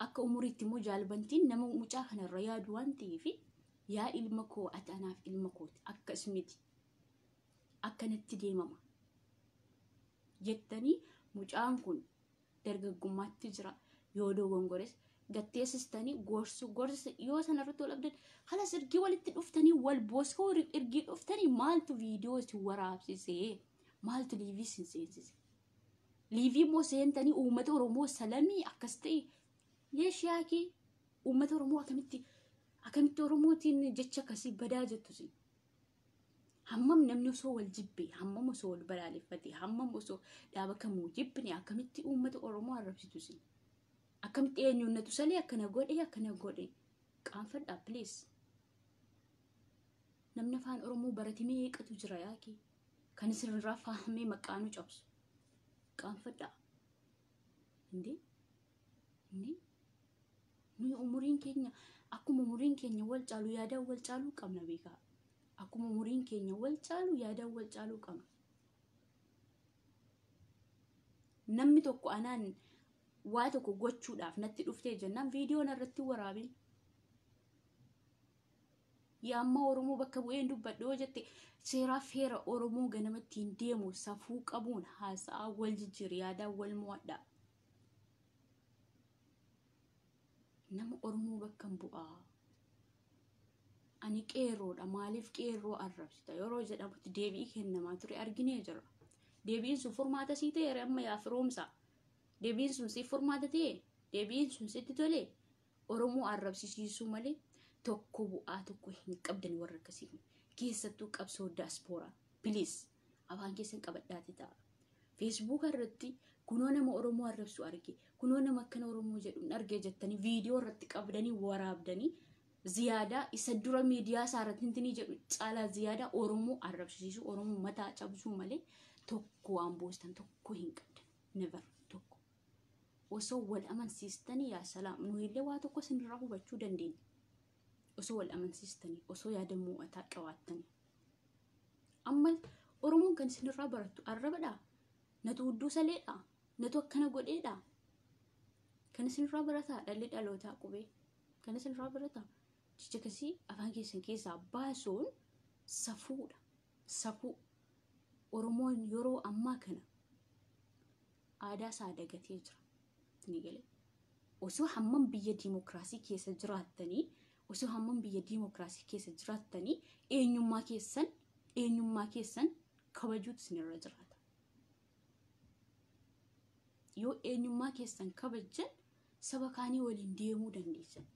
akka umuriitti immoo jaalbantiin nama mucaa kanarra yaadu waan ta'eef yaa ilma koo ati anaaf ilma kooti akkas miti akkanatti deemama jettanii mucaan kun dargaggummaatti jira yoo dogongores gatteessistanii gorsu gorsa yoo sanarratti wal abdan halas ergii walitti dhuftanii wal boosoo ergii dhuftanii maaltu viidiyoo isin waraabsisee maaltu liivii isin seensise liivii immoo seentanii uummata Oromoo salamii akkas ta'e leeshiyaakii uummata Oromoo akkamitti akkamitti Oromootiin jecha akkasii badaa jettu isin. Hammam namni osoo wal jibbe, hammam osoo wal balaaleffate, hammam osoo dhaaba kamuu jibbine akkamitti uummata Oromoo arrabsitu isin. Akkamitti eenyuun natu salee akkana godhe akkana godhe. Qaanfadhaa please. Namni afaan Oromoo barate meeqatu jira yaaki? Kan isinirraa fahamee maqaa nu cabsu. Qaanfadhaa. Indee? Indee? Nuyi umuriin keenya akkuma umuriin keenya wal caalu yaadaan wal caaluu qabna beekaa. Akkuma umuriin keenya wal caalu yaadaan wal caaluu qabna. Namni tokko anaan waa tokko gochuudhaaf natti dhuftee jennaan viidiyoo narratti waraabin. Yaa ammaa Oromoo bakka bu'een dubbadhu yoo jette seeraaf heera Oromoo ganama ittiin deemu safuu qabuun haasa'aa wal jijjiiri yaadaan wal mo'adha. Nama Oromoo bakka hin bu'aa. Ani qeerroodha maaliif qeerroo arrabsita yeroo jedhamutti deebii kennamaa ture arginee jira. Deebiin sun furmaata sii ta'e amma yaa firoomsa. Deebiin sun siif furmaata ta'e deebiin sun sitti tole Oromoo arrabsisiisuu malee tokko bu'aa tokko hin qabdan warra akkasii kun. Keessattuu qabsoo daaspooraa. Please afaan keessan qabadhaati ta'a. Feesbuuka irratti kunoo nama Oromoo arrabsu arge kunoo nama akkana Oromoo jedhu arge jettanii viidiyoo irratti qabdanii waraabdanii ziyaadaa isa dura miidiyaa isaa irratti hintinii jedhu caalaa ziyaadaa Oromoo arrabsiisuu Oromoo mataa cabsuu malee tokko waan boostan tokko hin qabdan. Never tokko. Osoo wal amansiistanii yaa salaam nuyillee waa tokko isinirraa hubachuu dandeenya. Osoo wal amansiistanii osoo yaada mo'ataa qabaattanii. Amma Oromoon kan isinirraa barattu arrabadhaa? Natu hudduu saleedhaa? Natu akkana godheedhaa? Kan isinirraa barataa dhalli dhalootaa qubee? Kan isinirraa barataa? Jecha akkasii afaan keessan keessaa baasuun safuudha. Safuu. Oromoon yeroo ammaa kana aadaa isaa dagatee jira. Ni galee. Osoo hammam biyya diimokiraasii keessa jiraattanii osoo hammam biyya diimokiraasii keessa jiraattanii eenyummaa keessan kabajuutu isinirra jiraata. Yoo eenyummaa keessan kabajjan saba kaanii waliin deemuu dandeessan.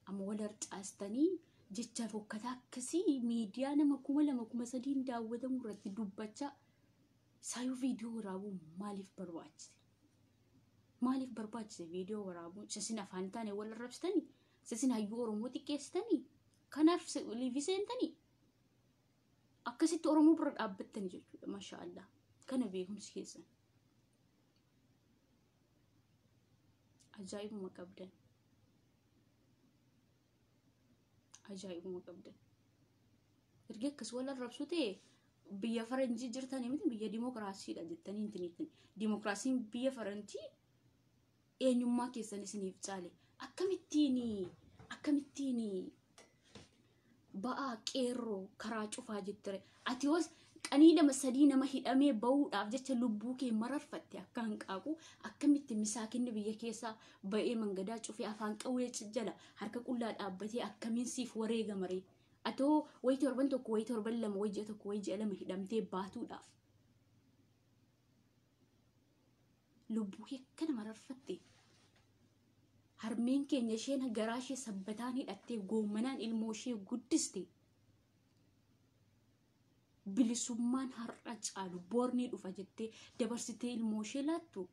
Amma wal harcaastanii jecha fokkataa akkasii miidiyaa nama 2000 3000 daawwatamu irratti dubbachaa saayuu viidiyoo waraabuu maaliif barbaachise? Maaliif barbaachise viidiyoo waraabuun? Isin afaan taane wal arrabsitanii? Isin hayyuu Oromoo xiqqeessitanii? Kanaaf liivii seentanii? Akkasitti Oromoo bira dhaabbattanii jechuudha. Masha Allah. Kana beekumsi keessan. Ajaa'ibuma qabdan. Ajaa'ibuma qabdan. Erga akkas wal arrabsu ta'e biyya faranjii jirtanii miti biyya dimookiraasiidha jettanii hin. Dimookiraasiin biyya faranjii eenyummaa keessan isiniif caale. Akkamittiin ba'aa qeerroo karaa cufaa jettire. Ati hoos qanii 2 3 nama hidhamee bahuudhaaf jecha lubbuu kee mararfatte akka hanqaaqu akkamitti misaakinni biyya keessaa ba'ee mangadaa cufee afaan qawwee jala harka qullaa dhaabbatee akkamiin siif wareegama ree? Atoo wayii torban tokko wayii torban lama wayii ji'a tokko wayii ji'a lama hidhamtee baatuudhaaf lubbuu kee akkana mararfatte. Harmeen keenya isheen garaa ishee sabbataan hidhattee goommanaan ilmoo ishee guddiste. Bilisummaan har'a caalu boorni dhufa jettee dabarsitee ilmoo ishee laattu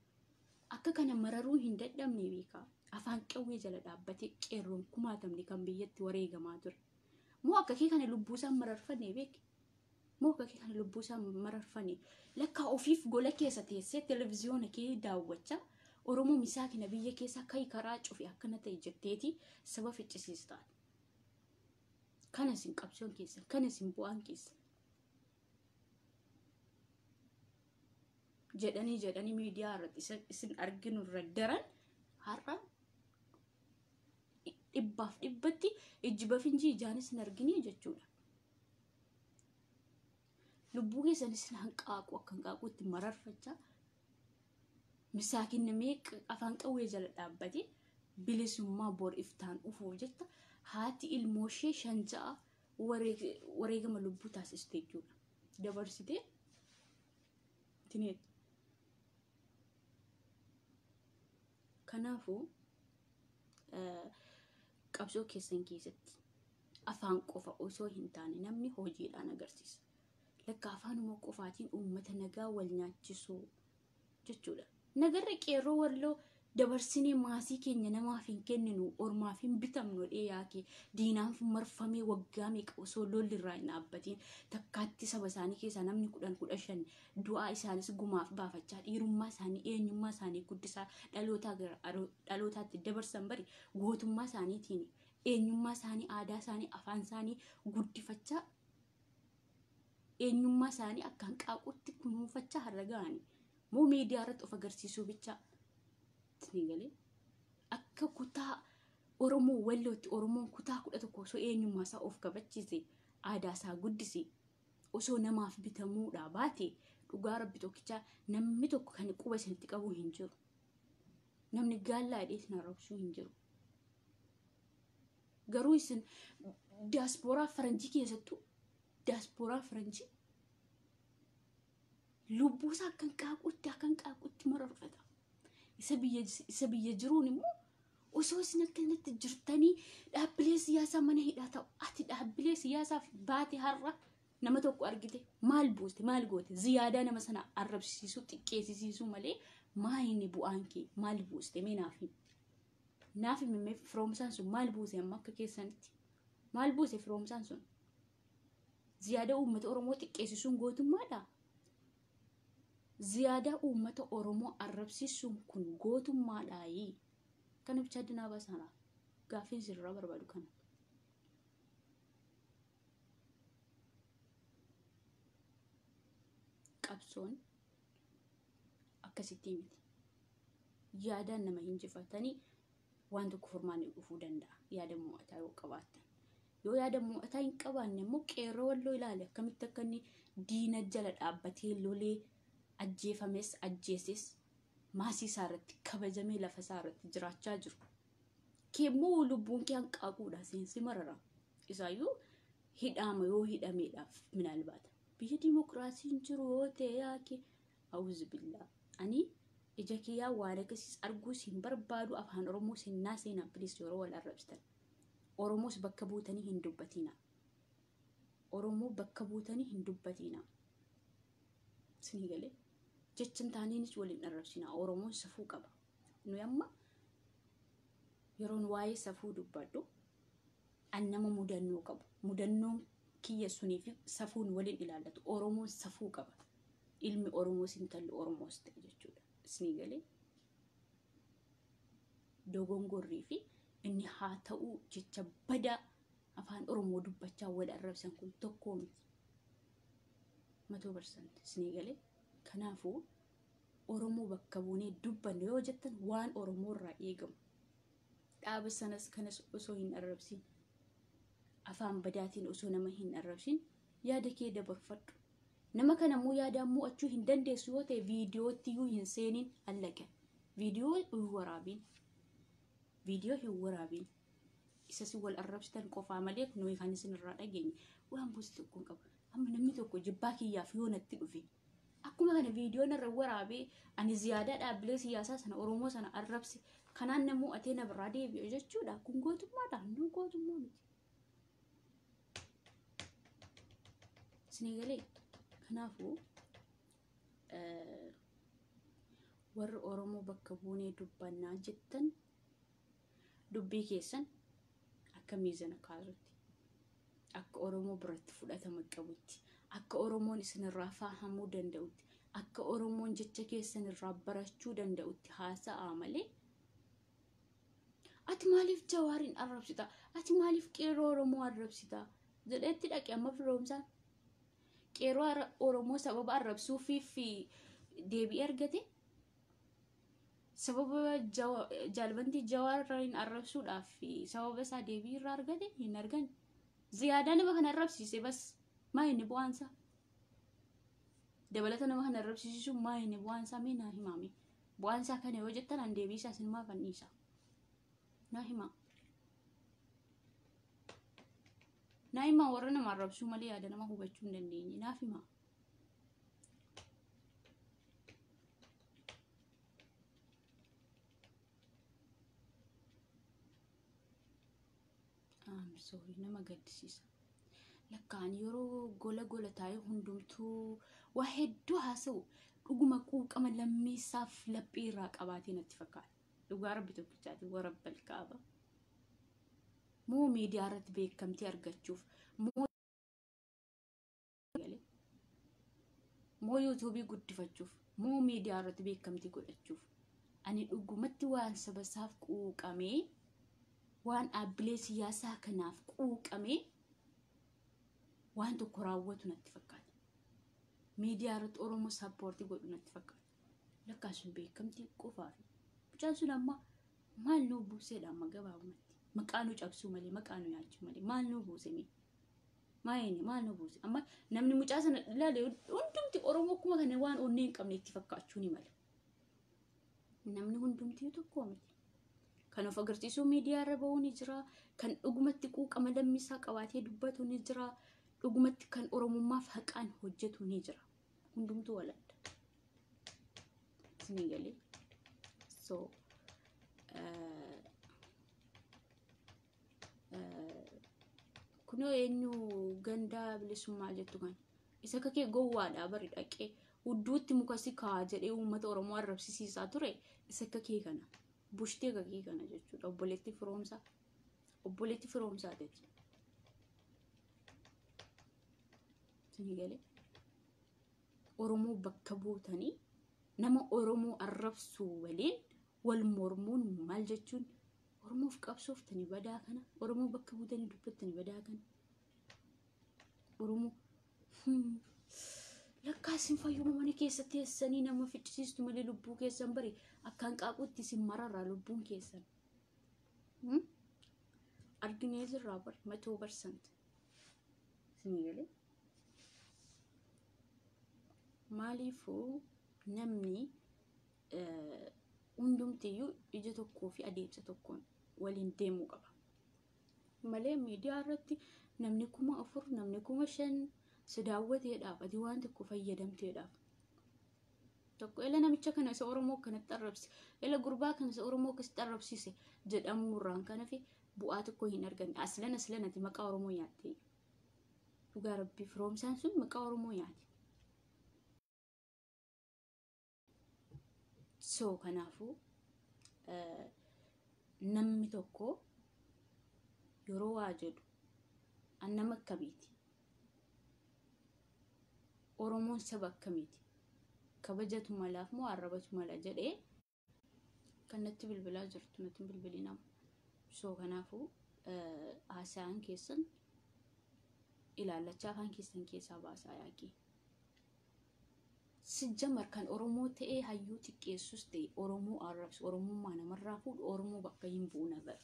akka kana mararuu hin dadhabne beekaa. Afaan qawwee jala dhaabbatee qeerroon kumaatamne kan biyyatti wareegamaa ture. Moo akka kee kana lubbuu isaan mararfanne beeki? Moo akka kee kana lubbuu isaan mararfanne? Lakkaa ofiif gola keessa teessee televiziyoona kee daawwachaa Oromoo misaakina biyya keessaa kai karaa cufe akkana ta'e jetteeti saba ficcisiistaan. Kana isin qabsoon keessa, kana isin bu'aan keessa. Jedhanii miidiyaa irratti isin arginu irra daran har'a 100% ijjiba finjii ijaan isin arginii jechuudha. Lubbuu keessan isin hanqaaqu akka hanqaaquutti mararfachaa misaakinni meeqa afaan qawwee jala dhaabbatee bilisummaa bor iftaan dhufuuf jecha haati ilmoo ishee 5 6 wareegama lubbuu taasiste jechuudha. Dabarsitee tineet. Kanaafuu qabsoo keessan keessatti afaan qofa osoo hin taane namni hojiidhaan agarsiisa. Lakka afaanuma qofaatiin uummata nagaa wal nyaachisuu jechuudha. Nagarra qeerroo walloo Dabarsinee maasii keenya namaaf hin kenninu, ormaaf hin bitamnu yaake diinaan marfamee waggaa meeqa osoo lolli irraa hin dhaabbatiin takkaatti saba isaanii keessaa namni 10 15 du'aa isaanis gumaaf baafachaa dhiirummaa isaanii eenyummaa isaanii guddisaa dhalootaa gara dhalootaatti dabarsan bari gootummaa isaaniitiin eenyummaa isaanii aadaa isaanii afaan isaanii guddifachaa eenyummaa isaanii akka hanqaaquutti kunuunfachaa har'a ga'ani. Moo miidiyaa irratti of agarsiisuu bichaa galee akka kutaa Oromoo Wallootti Oromoon kutaa 11 osoo eenyummaa isaa of kabachiise aadaa isaa guddise osoo namaaf bitamuudhaa baate dhugaa rabbi tokkichaa namni tokko kan quba isinitti qabu hin jiru. Namni gaallaa hidhee isin arrabsuu hin jiru. Garuu isin diyaaspooraa faranjii keessattuu diyaaspooraa faranjii lubbuu isaa akka hanqaaquutti mararfata. Isa biyya jiruun immoo osoo isin akkanatti jirtanii dhaabbilee siyaasaa mana hidhaa ta'u ati dhaabbilee siyaasaaf baate har'a nama tokko argite maal buuste maal goote ziyaadaa nama sana arrabsiisuu xiqqeessisiisuu malee maa inni bu'aan kee maal buuste mee naaf himi. Naaf himi firoomsaan sun maal buuse amma akka keessanitti maal buuse firoomsaan sun ziyaadaa uummata Oromoo xiqqeessisuun gootummaadhaa? Ziyaadaa uummata Oromoo arrabsiisuun kun gootummaadhaayi. Kana bichaa dinaa baasanaa. Gaaffiin sirraa barbaadu kana. Qabsoon akkasitti miti. Yaadaan nama hinjifatanii waan tokko furmaanni dhufuu danda'a. Yaada mo'ataa yoo qabaattan. Yoo yaada mo'ataa hin qabaanne immoo qeerroo walloo ilaali akkamitti akka inni diina jala dhaabbatee lolee ajjeefames ajjeeses maasii isaa irratti kabajamee lafa isaa irratti jiraachaa jiru. Keemmoo lubbuun kee hanqaaquudha seensi marara. Isaayyuu hidhaama yoo hidhameedhaaf minaalbaata. Biyya dimokiraasiin jiru yoo ta'e yaake awuzu billaa. Ani ija kiyyaa waan akkasiis arguus hin barbaadu afaan Oromoos hin naaseenaa bilis yeroo wal arrabsitan. Oromoos bakka buutanii hin dubbatinaa. Oromoo bakka buutanii hin dubbatinaa. Isinii galee jecha hin taaneenis waliin arrabsinaa. Oromoon safuu qaba. Nuyi amma yeroon waa'ee safuu dubbadhu an nama mudannoo qabu. Mudannoon kiyya sunii fi safuun waliin ilaallatu. Oromoon safuu qaba. Ilmi Oromoos intalli Oromoos ta'e jechuudha. Isinii galee dogongorrii fi inni haa ta'uu jecha badaa afaan Oromoo dubbachaa wal arrabsan kun tokkoo miti. 100% isinii galee kanaafuu Oromoo bakka buunee dubbanne yoo jettan waan Oromoo irraa eegamu dhaaba sanas kanas osoo hin arrabsin afaan badaatiin osoo nama hin arrabsin yaada kee dabarfadhu. Nama kana immoo yaadaan mo'achuu hin dandeessu yoo ta'e viidiyootti iyyuu hin seeniin allaqa. Viidiyoo hin waraabiin. Viidiyoo hin waraabiin. Isa si wal arrabsitan qofaa malee nuyi kan isin irraa dhageenye waan buusi tokko hin qabu. Amma namni tokko jibbaa kiyyaaf yoo natti dhufe akkuma kana viidiyoo narra waraabee ani ziyaadaa dhaabbilee siyaasaa sana Oromoo sana arrabse kanaan na mo'atee na biraa deebi'e jechuudha. Kun gootummaadha. Nu gootummaa miti. Isinii galee kanaafuu warri Oromoo bakka buunee dubbannaa jettan dubbii keessan akka miizana kaasutti akka Oromoo biratti fudhatama qabutti akka Oromoon isinirraa fahamuu danda'utti akka Oromoon jecha keessan irraa barachuu danda'utti haasa'aa malee ati maaliif Jawaariin arrabsita ati maaliif qeerroo Oromoo arrabsita jedheetti dhaqe amma firoomsaan qeerroo Oromoo sababa arrabsuufiif deebi'ee argate sababa jaalbantii Jawaariin arrabsuudhaaf sababa isaa deebii irraa argate hin arganne. Ziyaadaa nama kana arrabsiise bas maa inni bu'aan isaa? Dabalata nama kana arrabsiisuun maa inni bu'aan isaa mee naa himaame? Bu'aan isaa kana yoo jettan an deebii isaa isin maaf anniisa? Naa himaa. Naa himaa warra nama arrabsuu malee yaada nama hubachuu hin dandeenye naaf himaa. Sorry nama gaddisiisa. Lakkaan yeroo gola gola taa'ee hundumtuu waa hedduu haasa'u dhuguma quuqama lammiisaaf laphee irraa qabaatee natti fakkaata. Dhugaa rabbi tokkichaati warabbal kaaba. Moo miidiyaa irratti beekamtii argachuuf, moo yuutuubii guddifachuuf, moo miidiyaa irratti beekamtii godhachuuf. Ani dhugumatti waan saba isaaf quuqamee, waan dhaabbilee siyaasaa kanaaf quuqamee waan tokko raawwatu natti fakkaata. Miidiyaa irratti Oromoo sappoortii godhu natti fakkaata. Lakkaa sun beekamtii qofaafi. Mucaan sun amma maal nuu buuseedha amma gabaabumatti? Maqaa nu cabsuu malee, maqaa nu nyaachuu malee maal nuu buuse mee? Maayini maal nu buuse? Amma namni mucaa sana ilaale hundumti Oromoo akkuma kana waan onnee hin qabne itti fakkaachuu ni mala. Namni hundumtii tokko miti. Kan of agarsiisuu miidiyaa irra ba'uu ni jira. Kan dhugumatti quuqama lammiisaa qabaatee dubbatu ni jira. Dhugumatti kan Oromummaaf haqaan hojjetu ni jira. Hundumtuu waladda. Isinii galee. So kunoo eenyu gandaa bilisummaa jettu kan isa akka kee gowwaadhaa bari dhaqee hudduutti muka si kaa jedhee uummata Oromoo arrabsiisaa ture isa akka kee kana bushtee akka kee kana jechuudha. Obboleetti firoomsaa, obboleetti firoomsaa ta'e. Isinii galee, Oromoo bakka buutanii nama Oromoo arrabsuu waliin wal mormuun maal jechuun? Oromoof qabsooftanii badaa kana, Oromoo bakka buutanii dubbattanii badaa kana. Oromoo lakkaa isin fayyuma mana keessa teessanii nama ficcisiistu malee lubbuu keessan bari akkaan qaaquutti isin mararraa lubbuun keessan. Arginee jirraa bari 100%. Isinii galee. Maaliifuu namni hundumtiyyuu ija tokkoo fi adeemsa tokkoon waliin deemuu qaba. Malee miidiyaa irratti namni 4000, namni 5000 si daawwateedhaaf ati waan tokko fayyadamteedhaaf. Tokko ela namicha kana isa Oromoo akkanatti arrabse, ela gurbaa kana isa Oromoo akkasitti arrabsiise jedhamuurraan kan hafe bu'aa tokko hin arganne. Aslan aslan ati maqaa Oromoo nyaattee. Dhugaa rabbii firoomsaan sun maqaa Oromoo nyaate. So kanaafuu namni tokko yeroo waa jedhu an nama akkamiiti? Oromoon saba akkamiiti? Kabajatu malaaf moo arrabatu mala jedhee kan natti bilbilaa jirtu natti bilbilinama. So kanaafuu haasa'aan keessan ilaallachaa afaan keessan keessaa baasaa yaaqii. Sijjamar kan Oromoo ta'ee hayyuu xiqqeessus ta'e Oromoo arrabsu, Oromummaa namarraa fuudhu, Oromoo bakka hin bu'u nabar.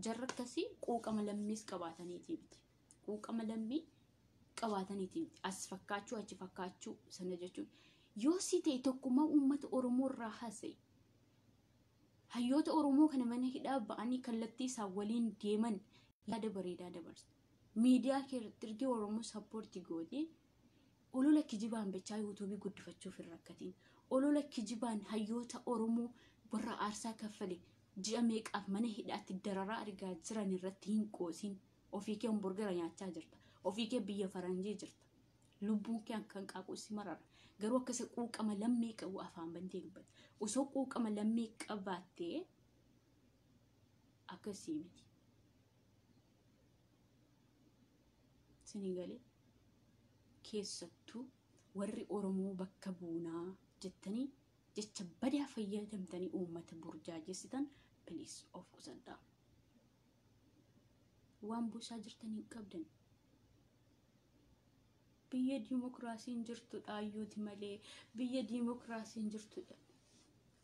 Jarra akkasii quuqama lammiis qabaataniiti miti. Quuqama lammii qabaataniiti miti. As fakkaachuu achi fakkaachuu sana jechuun. Yoo si ta'e tokkummaa uummata Oromoo irraa haasa'e. Hayyoota Oromoo kana mana hidhaa ba'anii kallattii isaan waliin deeman yaada bareedaa dabarsa. Miidiyaa kee irratti ergee Oromoo sappoortii gootee olola kijibaan bichaa yuutuubii guddifachuuf hin rakkatiin. Olola kijibaan hayyoota Oromoo warra aarsaa kaffale ji'a meeqaaf mana hidhaatti dararaa argaa jiran irratti hin qoosiin. Ofii kee hamburgara nyaachaa jirta. Ofii kee biyya faranjii jirta. Lubbuun kee kan qaaqu si marara. Garuu akkasa quuqama lammii qabu afaan bantee dubbata. Osoo quuqama lammii qabaattee akkasii miti. Isinii galee, keessattuu warri Oromoo bakka buunaa jettanii jecha badaa fayyadamtanii uummata burjaajessitan, please of qusadhaa. Waan buusaa jirtan hin qabdan. Biyya diimokiraasiin jirtudha hayyooti malee, biyya diimokiraasiin jirtudha.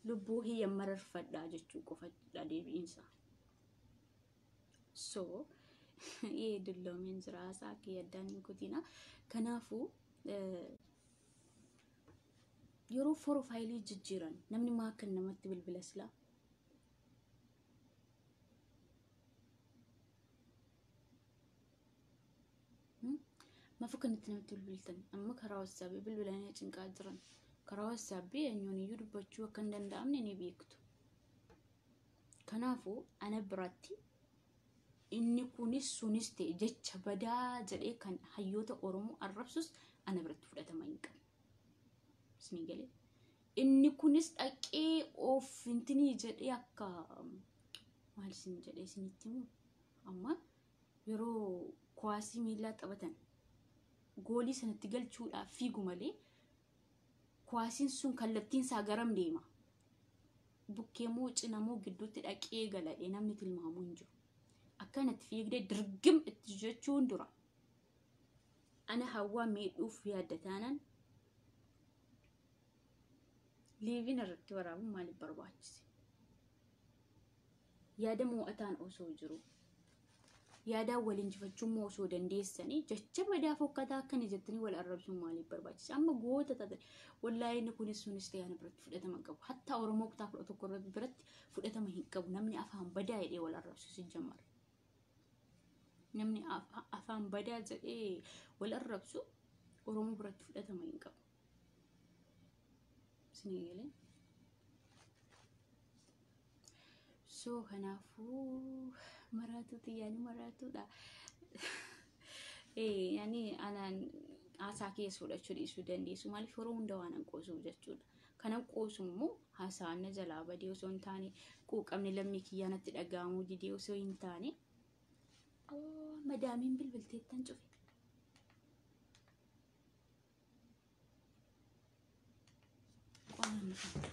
Lubbuu hiyya mararfadhaa jechuu qofadha deebiinsa. So dulloomeen jira, haasaa akka yaddaan hin kutina. Kanaafuu yeroo profaayilii jijjiiran namni maa akka namatti bilbila silaa? Maaf akkanatti namatti bilbiltan? Amma karaa wassaabii bilbilanii cinqaa jiran. Karaa wassaabii eenyuun iyyuu dubbachuu akka hin danda'amne ni beektu. Kanaafuu ana biratti inni kunis sunis ta'e jecha badaa jedhee kan hayyoota Oromoo arrabsus ana biratti fudhatama hin qabu. Isinii galee, Inni kunis dhaqee of intinii jedhee akka maal isin jedhee isinitti himu amma yeroo kuwaasii miillaa taphatan goolii sanatti galchuudhaaf fiigu malee kuwaasiin sun kallattiin isaa garam deema. Bukkee moo cina moo gidduutti dhaqee galadhee namni tilmaamuu hin jiru. Akkanatti fiigdee dirgim itti jechuun dura. Ana hawwaa miidhuuf yaadda taanaan liiviin irratti waraabuun maaliif barbaachise? Yaada moo'ataan osoo jiru. Yaadaan wal injifachuu immoo osoo dandeessanii jecha badaa fokkataa akkana jettanii wal arrabsuun maaliif barbaachise? Amma goota taate wallaahi inni kunis sunis ta'e ana biratti fudhatama hin qabu. Hatta Oromoo kutaa 11 biratti fudhatama hin qabu. Namni afaan badaa jedhee wal arrabsu si jammara. Namni afaan badaa jedhee wal arrabsu Oromoo biratti fudhatama hin qabu. Isinii galee? So kanaafuu maratuu xiyyaanii maratuudha. Yani anaan haasaa keessa fudhachuu dhiisuu dandeessu. Maaliif yeroo hunda waan an qoosuuf jechuudha. Kanan qoosu immoo haasaan na jalaa badee osoo hin taane quuqamni lammii kiyyaa natti dhaga'amuu didee osoo hin taane madaamiin bilbilteettan cufe. Qo'annoo kana.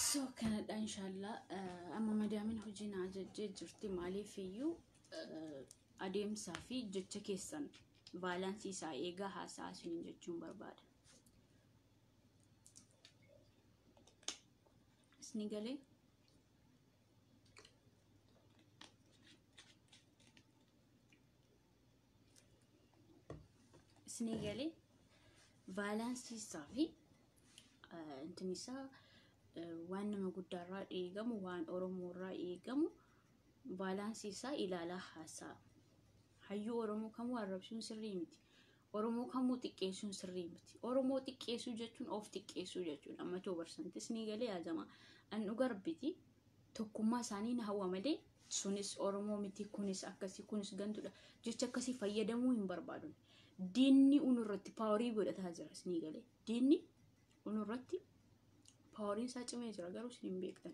So kanadha inshallah amma madaamin hojii na ajajjee jirti maaliif iyyuu adeemsaa fi jecha keessan baalaansii isaa eegaa haasaa isiniin jechuun barbaada. Isin galee? Isin galee baalaansii isaa fi intin isaa waan nama guddaarraa eegamu waan Oromoorraa eegamu baalaansii isaa ilaalaa haasaa. Hayyuu Oromoo kamuu arrabsuun sirrii miti. Oromoo kamuu xiqqeessuun sirrii miti. Oromoo xiqqeessuu jechuun of xiqqeessuu jechuudha. Amma too barsantis ni galee yaadama. An dhuga rabbiti tokkummaa isaanii na hawwa malee sunis Oromoo miti kunis akkasii kunis gantuudha jecha akkasii fayyadamuu hin barbaadu. Diinni unurratti paawarii godhataa jira isinii galee. Diinni unurratti paawariin isaa cimee jira garuu isin hin beektan.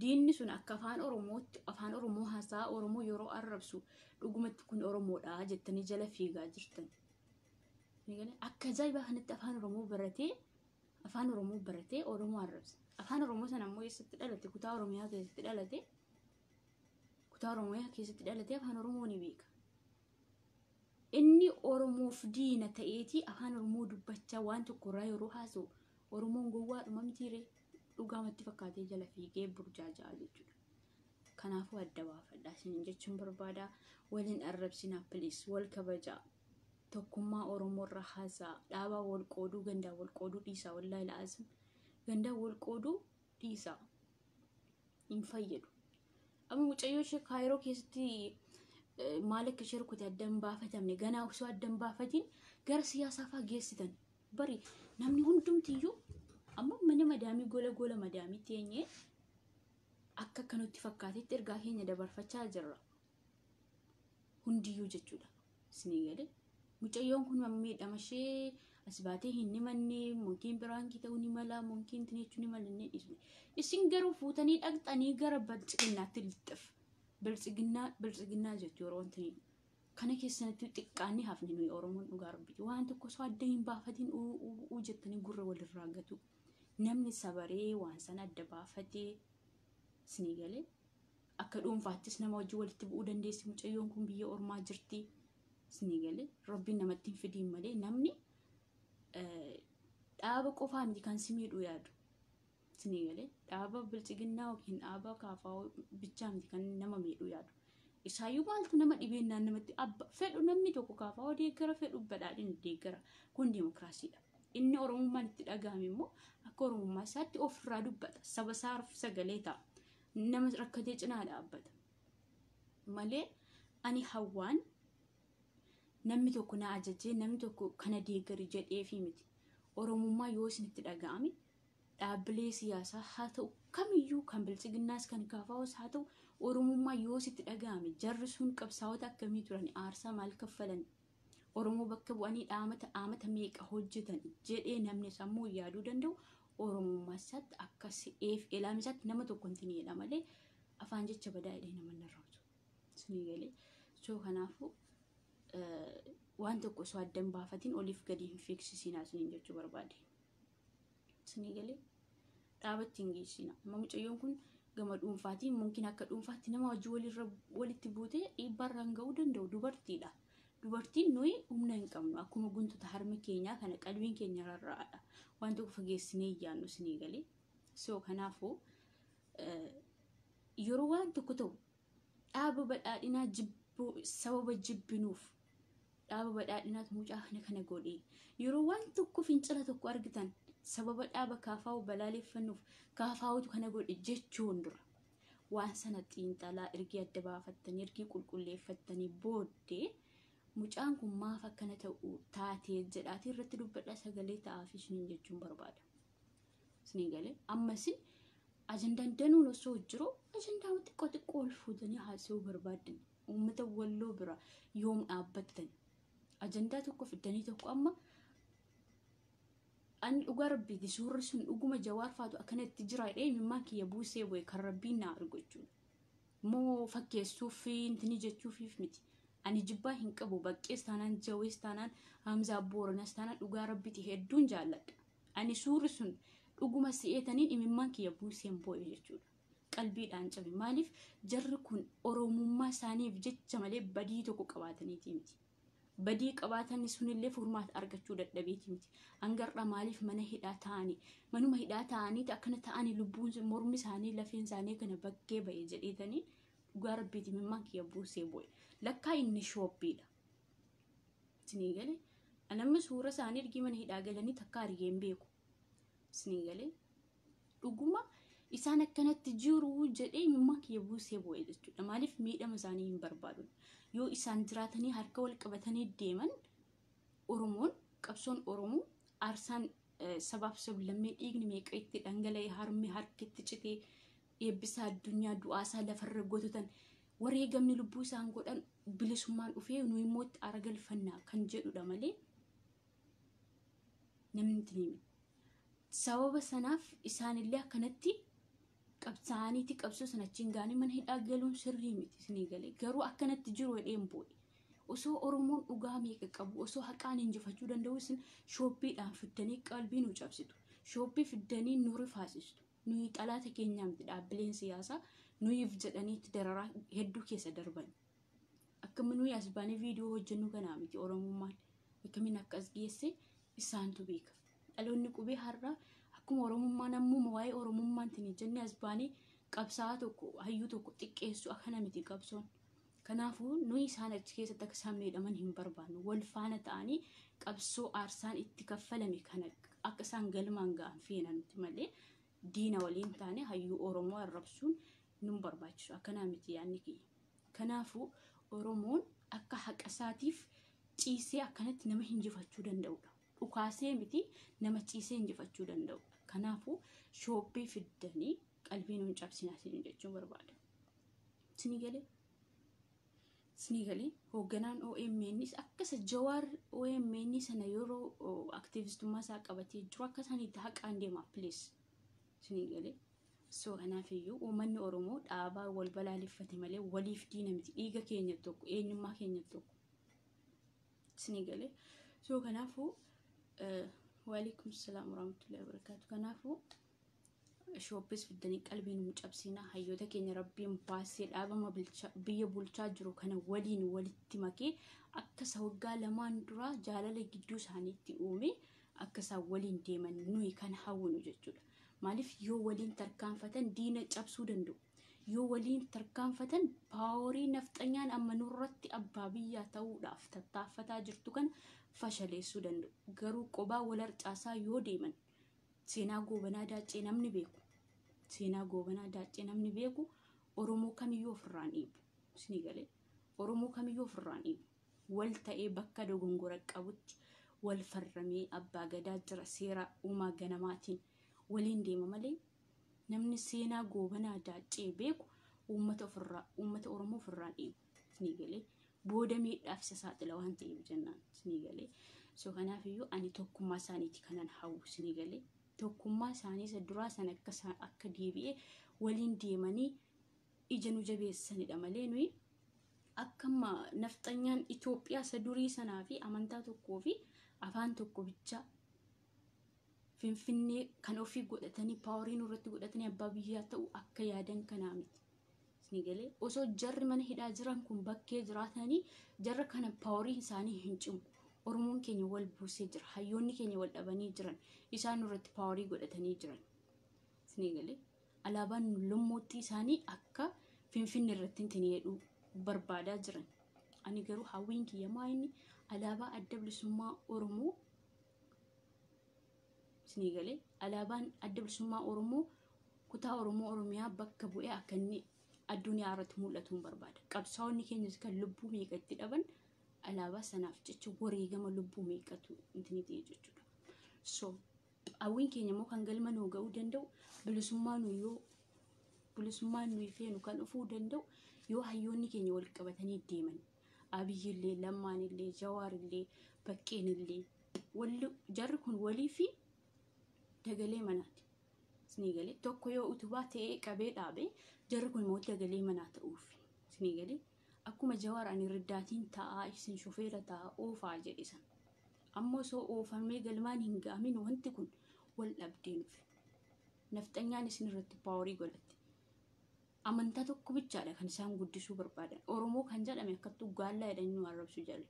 Diinni sun akka afaan Oromootti afaan Oromoo haasaa Oromoo yeroo arrabsu dhugumatti kun Oromoodha jettanii jala fiigaa jirtan. Akka ajaa'ibaa kanatti afaan Oromoo baratee afaan Oromoo baratee Oromoo arrabsa. Afaan Oromoo sana immoo eessatti dhalate? Kutaa Oromiyaa keessatti dhalate. Kutaa Oromiyaa keessatti dhalate afaan Oromoo ni beeka. Inni Oromoof diina ta'eetii afaan Oromoo dubbachaa waan tokkorraa yeroo haasa'u Oromoon gowwaadhuma mitiiree dhugaamatti fakkaatee jala fiigee burjaajaa jechuudha. Kanaafuu adda baafadhaa isiniin jechuun barbaada. Waliin arrabsinaa please wal kabajaa. Tokkummaa Oromoo irra haasa'a. Dhaabaa wal qooduu, gandaa wal qooduu dhiisaa. Wallaahi la'azim. Gandaa wal qooduu dhiisaa. Hin fayyadu. Amma mucayyoo ishee Kaayiroo keessatti maal akka ishee rukute adda hin baafatamne, ganaa osoo adda hin baafatiin gara siyaasaa fa'aa geessitan. Bari namni hundumtiyyuu amma mana madaamii gola gola madaamii teenyee akka akkanutti fakkaatetti ergaa keenya dabarfachaa jirra. Hundiyyuu jechuudha. Isinii galee. Mucayyoon kun miidhama ishee as baatee hin himanne, monkiin biraankii ta'uu ni mala, monkiin jechuu ni mala inni dhiisne. Isin garuu fuutanii dhaqxanii gara biltsiginnaatti lixxif. Biltsiginnaa biltsiginnaa jettu yeroo wanti kana keessatti xiqqaanni hafne nuyi Oromoon dhugaa rabbiiti. Waan tokko osoo adda hin baafatiin uu jettanii gurra walirraa gatu. Namni sabaree waan sana adda baafatee isinii galee akka dhuunfaattis nama wajjin walitti bu'uu dandeessi. Mucayyoon kun biyya ormaa jirti. Isinii galee rabbiin namatti hin fidiin malee namni dhaaba qofaa miti kan si miidhuu yaadu. Isinii galee dhaaba biltsiginnaa yookiin dhaaba kaafaa bichaa miti kan nama miidhuu yaadu. Isaayyuu maaltu nama dhibeennaan namatti abba fedhu namni tokko kaafaa deeggara, fedhu badhaadhina deeggara. Kun dimokiraasiidha. Inni Oromummaan itti dhagahame immoo akka Oromummaa isaatti ofirraa dubbata. Saba isaaf sagalee ta'a. Nama rakkatee cinaa dhaabbata. Malee ani hawwaan namni tokko na ajajee namni tokko kana deeggari jedheefi miti. Oromummaa yoo isinitti dhaga'ame dhaabbilee siyaasaa haa ta'u kamiyyuu, kan biltsiginnaas kan kaafaa'us haa ta'u, Oromummaa yoo sitti dhaga'ame jarri sun qabsaa'ota akkamii turan, aarsaa maal kaffalan, Oromoo bakka bu'anii dhaamata aamata meeqa hojjetan jedhee namni sammuu yaaduu danda'u Oromummaa isaatti akka si'eef elaam isaatti nama tokko hin jedha malee afaan jecha badaa jedhee nama hin arrabsu. Isinii galee. So kanaafuu waan tokko osoo adda hin baafatiin oliif gadi hin fiigsisiinaa isiniin jechuu barbaade. Isinii galee dhaabatti hin geessina. Amma mucayyoon kun gama dhuunfaatiin mumkin akka dhuunfaatti nama wajjin walirra walitti buutee dhiibbaarraan ga'uu danda'u dubartiidha. Dubartiin nuyi humna hin qabnu. Akkuma guntuta harmi keenyaa kana qalbiin keenya rarra'aadha. Waan tokko fageessinee yaannu isinii galee. So kanaafuu yeroo waan tokko ta'u dhaaba badhaadhinaa jibbuu sababa jibbinuuf dhaaba badhaadhinaatu mucaa kana kana godhee, yeroo waan tokko fincila tokko argitan sababa dhaaba kaafaa'u balaaleffannuuf kaafaa'utu kana godhe jechuun dura waan sana xiinxalaa ergii adda baafattanii ergii qulqulleeffattanii booddee mucaan kun maaf akkana ta'u taatee jedhaatii irratti dubbadhaa sagalee ta'aaf isiniin jechuun barbaada. Isinii galee ammasin ajandaan danuun osoo jiru ajandaa xiqqoo xiqqoo ol fuutanii haasa'uu barbaaddan. Uummata Walloo bira yoom dhaabbattan? Ajandaa tokko fiddanii tokko amma ani dhugaa rabbiiti suurri sun dhuguma Jawaar faatu akkanatti jira jedhee imimmaan kiyya buusee bu'e kan rabbiin na argu jechuudha. Moo fakkeessuuf intini jechuufiif miti. Ani jibbaa hin qabu, baqqees taanaan, jawees taanaan, Hamzaa Booranas taanaan dhugaa rabbiiti hedduun jaalladha. Ani suurri sun dhuguma si'eetaniin imimmaan kiyya buuseen bu'e jechuudha. Qalbiidhaan cabe. Maaliif jarri kun Oromummaa isaaniif jecha malee badii tokko qabaataniiti miti. Badii qabaatan sunillee furmaata argachuu dadhabeeti miti. Hangarra maaliif mana hidhaa ta'anii, manuma hidhaa ta'anii akkana ta'anii lubbuun mormi isaanii lafeen isaanii kana bakkee ba'e jedheetanii dhugaa rabbiiti imimmaan kiyya buusee bu'e. Lakkaa inni shooppiidha. Isinii galee anamma suura isaanii ergii mana hidhaa galanii takka argee hin beeku. Isinii galee dhuguma isaan akkanatti jiru jedhee imimmaan kiyya buusee bu'e jechuudha. Maaliif miidhama isaanii hin barbaadu. Yoo isaan jiraatanii harka wal qabatanii deeman Oromoon qabsoon Oromoo aarsaan sabaaf sablammii dhiigni meeqa itti dhangala'ee harmi harkitti citee eebbisaa addunyaa du'aasaa lafarra gototan wareegamni lubbuu isaan godhan bilisummaan dhufee nuyi immoo itti aara galfannaa kan jedhudha malee namni itti ni sababa sanaaf isaanillee akkanatti qabsaa'aniiti qabsoo sana achiin ga'anii mana hidhaa galuun sirrii miti isinii galee garuu akkanatti jiru jedheen bu'e. Osoo Oromoon dhugaa meeqa qabu osoo haqaan injifachuu danda'u isin shooppiidhaan fiddanii qalbii nu cabsitu. Shooppii fiddanii nu rifaasistu. Nuyi xalaata keenyaa miti dhaabbileen siyaasaa nuyiif jedhaniitti dararaa hedduu keessa darban. Akkuma nuyi as baanee viidiyoo hojjennu kanaa miti Oromummaan akkamiin akka as geesse isaantu beeka. Dhaloonni qubee har'a akkuma Oromummaan ammuma waa'ee Oromummaan tini jennee as baanee qabsaa'aa tokko hayyuu tokko xiqqeessu akkana miti qabsoon. Kanaafuu nuyi isaan achi keessatti akka isaan miidhaman hin barbaannu. Wal faana ta'anii qabsoo aarsaan itti kaffalame kana akka isaan galmaan ga'an feena nuti malee diina waliin taane hayyuu Oromoo arrabsuun nun barbaachisu. Akkanaa miti yaadni kiyya. Kanaafuu Oromoon akka haqa isaatiif ciisee akkanatti nama hinjifachuu danda'udha. Dhukaasee miti, nama ciisee hinjifachuu danda'udha. Kanaafuu shooppii fiddanii qalbii nuun cabsinaa isin jechuun barbaada. Isinii galee? Isinii galee? Hoogganaan OMNs akka isa Jawaar OMN sana yeroo aktiivistummaa isaa qabatee jiru akka isaaniitti haqaan deema, please. Isinii galee? So kanaafiyyuu uummanni Oromoo dhaabaa wal balaaleffate malee waliif diina miti. Dhiiga keenya tokko, eenyummaa keenya tokko. Isinii galee? So kanaafuu, waalaikum salaam warahmatullahi wabarakatuh. Kanaafuu shooppis fiddanii qalbii nu cabsinaa. Hayyoota keenya Rabbiin baasee dhaabama biyya bulchaa jiru kana waliin walitti makee akka isa waggaa 2n duraa jaalala gidduu isaaniitti uume akka isaan waliin deeman nuyi kan hawwinu jechuudha. Maaliif, yoo waliin tarkaanfatan diina cabsuu danda'u. Yoo waliin tarkaanfatan power nafxanyaan amma nurratti abbaa biyyaa ta'uudhaaf tattaaffataa jirtu kana fashaleessuu danda'u. Garuu qobaa wal harcaasaa yoo deeman, seenaa Goobanaa Daaccee namni beeku, seenaa Goobanaa Daaccee namni beeku Oromoo kamiyyuu ofirraan dhiibu. Isinii galee? Oromoo kamiyyuu ofirraan dhiibu. Wal ta'ee bakka dogongora qabutti wal farramee abbaa gadaa jira, seera uumaa ganamaatiin waliin deema malee namni seenaa Goobanaa Daaccee beeku uummata ofirraa, uummata Oromoo ofirraan dhiibu. Isinii galee? Booda miidhaaf isa saaxila waan ta'eef jennaan. Isinii galee? So kanaafiyyuu ani tokkummaa isaaniiti kanan hawwu. Isinii galee? Tokkummaa isaanii isa duraa sana akka deebi'ee waliin deemanii ija nu jabeessanidha malee nuyi akkama nafxanyaan Itoophiyaa isa durii sanaa fi amantaa tokkoo fi afaan tokko bichaa Finfinnee kan ofii godhatanii power nurratti godhatanii abbaa biyyaa ta'u akka yaadan kanaa miti. Isinii galee? Osoo jarri mana hidhaa jiran kun bakkee jiraatanii jarra kana power isaanii hin cimu. Oromoon keenya wal buusee jira. Hayyoonni keenya wal dhabanii jiran. Isaan nurratti power godhatanii jiran. Isinii galee? Alaabaan lummootti isaanii akka Finfinnee irratti hin jedhu barbaadaa jiran. Ani garuu hawwiin kiyya maa inni alaabaa Adda Bilisummaa Oromoo, isinii galee, alaabaan Adda Bilisummaa Oromoo kutaa Oromoo Oromiyaa bakka bu'ee akka inni addunyaa irratti mul'atu hin barbaada. Qabsaa'onni keenyas kan lubbuu meeqa itti dhaban alaabaa sanaaf jecha wareegama lubbuu meeqatu intini ta'e jechuudha. So hawwiin keenya immoo kan galma nuu ga'uu danda'u, bilisummaa nu yoo bilisummaan nuyi feenu kan dhufuu danda'u yoo hayyoonni keenya wal qabatanii deeman. Abiyyillee, Lammaanillee, Jawaarillee, Baqqeenillee, walli jarri kun walii fi dagalee manaati. Isinii galee? Tokko yoo utubaa ta'ee qabee dhaabe, jarri kun immoo dagalee manaa ta'uuf. Isinii galee? Akkuma Jawaar "ani riddaatiin taa'aa, isin shofeera taa'aa oofaa" jedhe sana. Amma osoo oofamee galmaan hin ga'amin wanti kun wal dhabdee nufe. Nafxanyaan isin irratti power godhatte. Amantaa tokko bichaadha kan isaan guddisuu barbaadan. Oromoo kan jedhame akkattuu gaallaa jedhanii nu arrabsu jarri.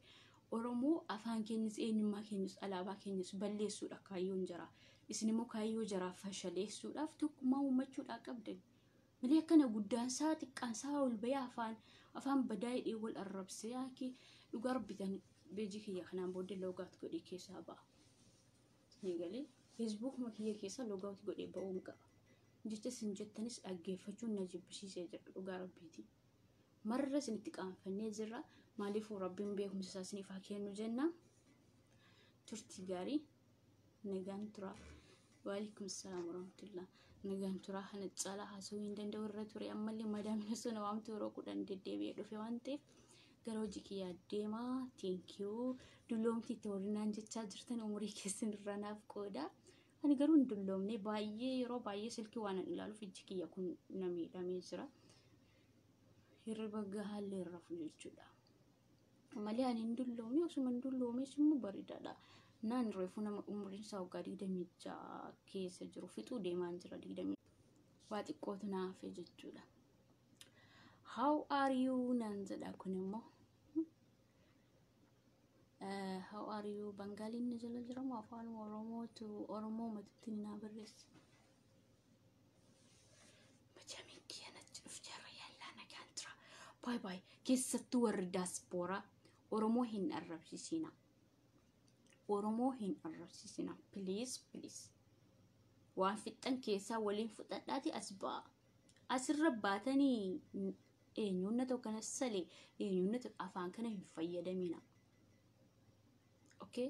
Oromoo afaan keenyas, eenyummaa keenyas, alaabaa keenyas balleessuudha kaayyoon jaraa. Isin immoo kaayyoo jaraa fashaleessuudhaaf tokkummaa uummachuudhaa qabdan. Malee akkana guddaansaa xiqqaansaa ol bahee afaan badaa hidhee wal arrabsee yaakii dhugaa rabbitan beejii kiyya kanaan booddee logout godhee keessaa ba'a. Isinii galee? Feesbuukuma kiyya keessa logout godhee ba'uun qaba. Jecha isin jettanis dhaggeeffachuun na jibbisiisee jira dhugaa rabbiiti. Marra isinitti qaanfannee jirra. Maaliifuu Rabbiin beekumsa isaa isiniif haa kennu jenna. Turtii gaarii, nagaan tura. Waalaikum salaam warahmatullah. Nagaan tura. Kana caalaa haasawuu hin danda'u irra ture. Ammallee madaamina sun waamtu yeroo 10 deddeebi'ee dhufe waan ta'eef gara hojii kiyyaa deemaa. Thank you. Dulloomti itti warrinaan jechaa jirtan umurii keessan irraa naaf qooda. Ani garuu hin dulloomne. Baay'ee, yeroo baay'ee silkii waan hin ilaaluuf ijji kiyya kun na miidhamee jira. Hirriba gahaallee hin rafu jechuudha. Malee ani hin dulloomne. Osuma hin dulloomes immoo bareedaadha. Naan reefu nama umriin isaa waggaa 26 keessa jiru fixuu deemaan jira, 20 waa xiqqootu na hafe jechuudha. "How are you?" naan jedha kun immoo. "How are you?" Bangaaliin ni jala jira moo afaan Oromootu Oromoo matutti naa barreessa. Majamiin kiyya natti dhuf jira, yallaa, nagaan tura. Baay baay. Keessattuu warri daaspooraa Oromoo hin arrabsiisina. Oromoo hin arrabsiisina. Please, please. Waan fixxan keessaa waliin fudhadhaati as ba'a. Asirra baatanii eenyuun na tokko kana salee, eenyuun na tokko afaan kana hin fayyadamina. Okay?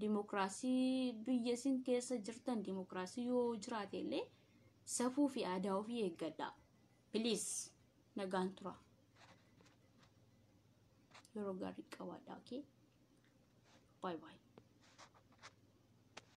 Dimokiraasii biyya isin keessa jirtan, dimokiraasii yoo jiraate illee, safuu fi aadaa ofii eeggadha. Please, nagaan tura. Yeroo gaarii qabaadha. Okay? Bye bye.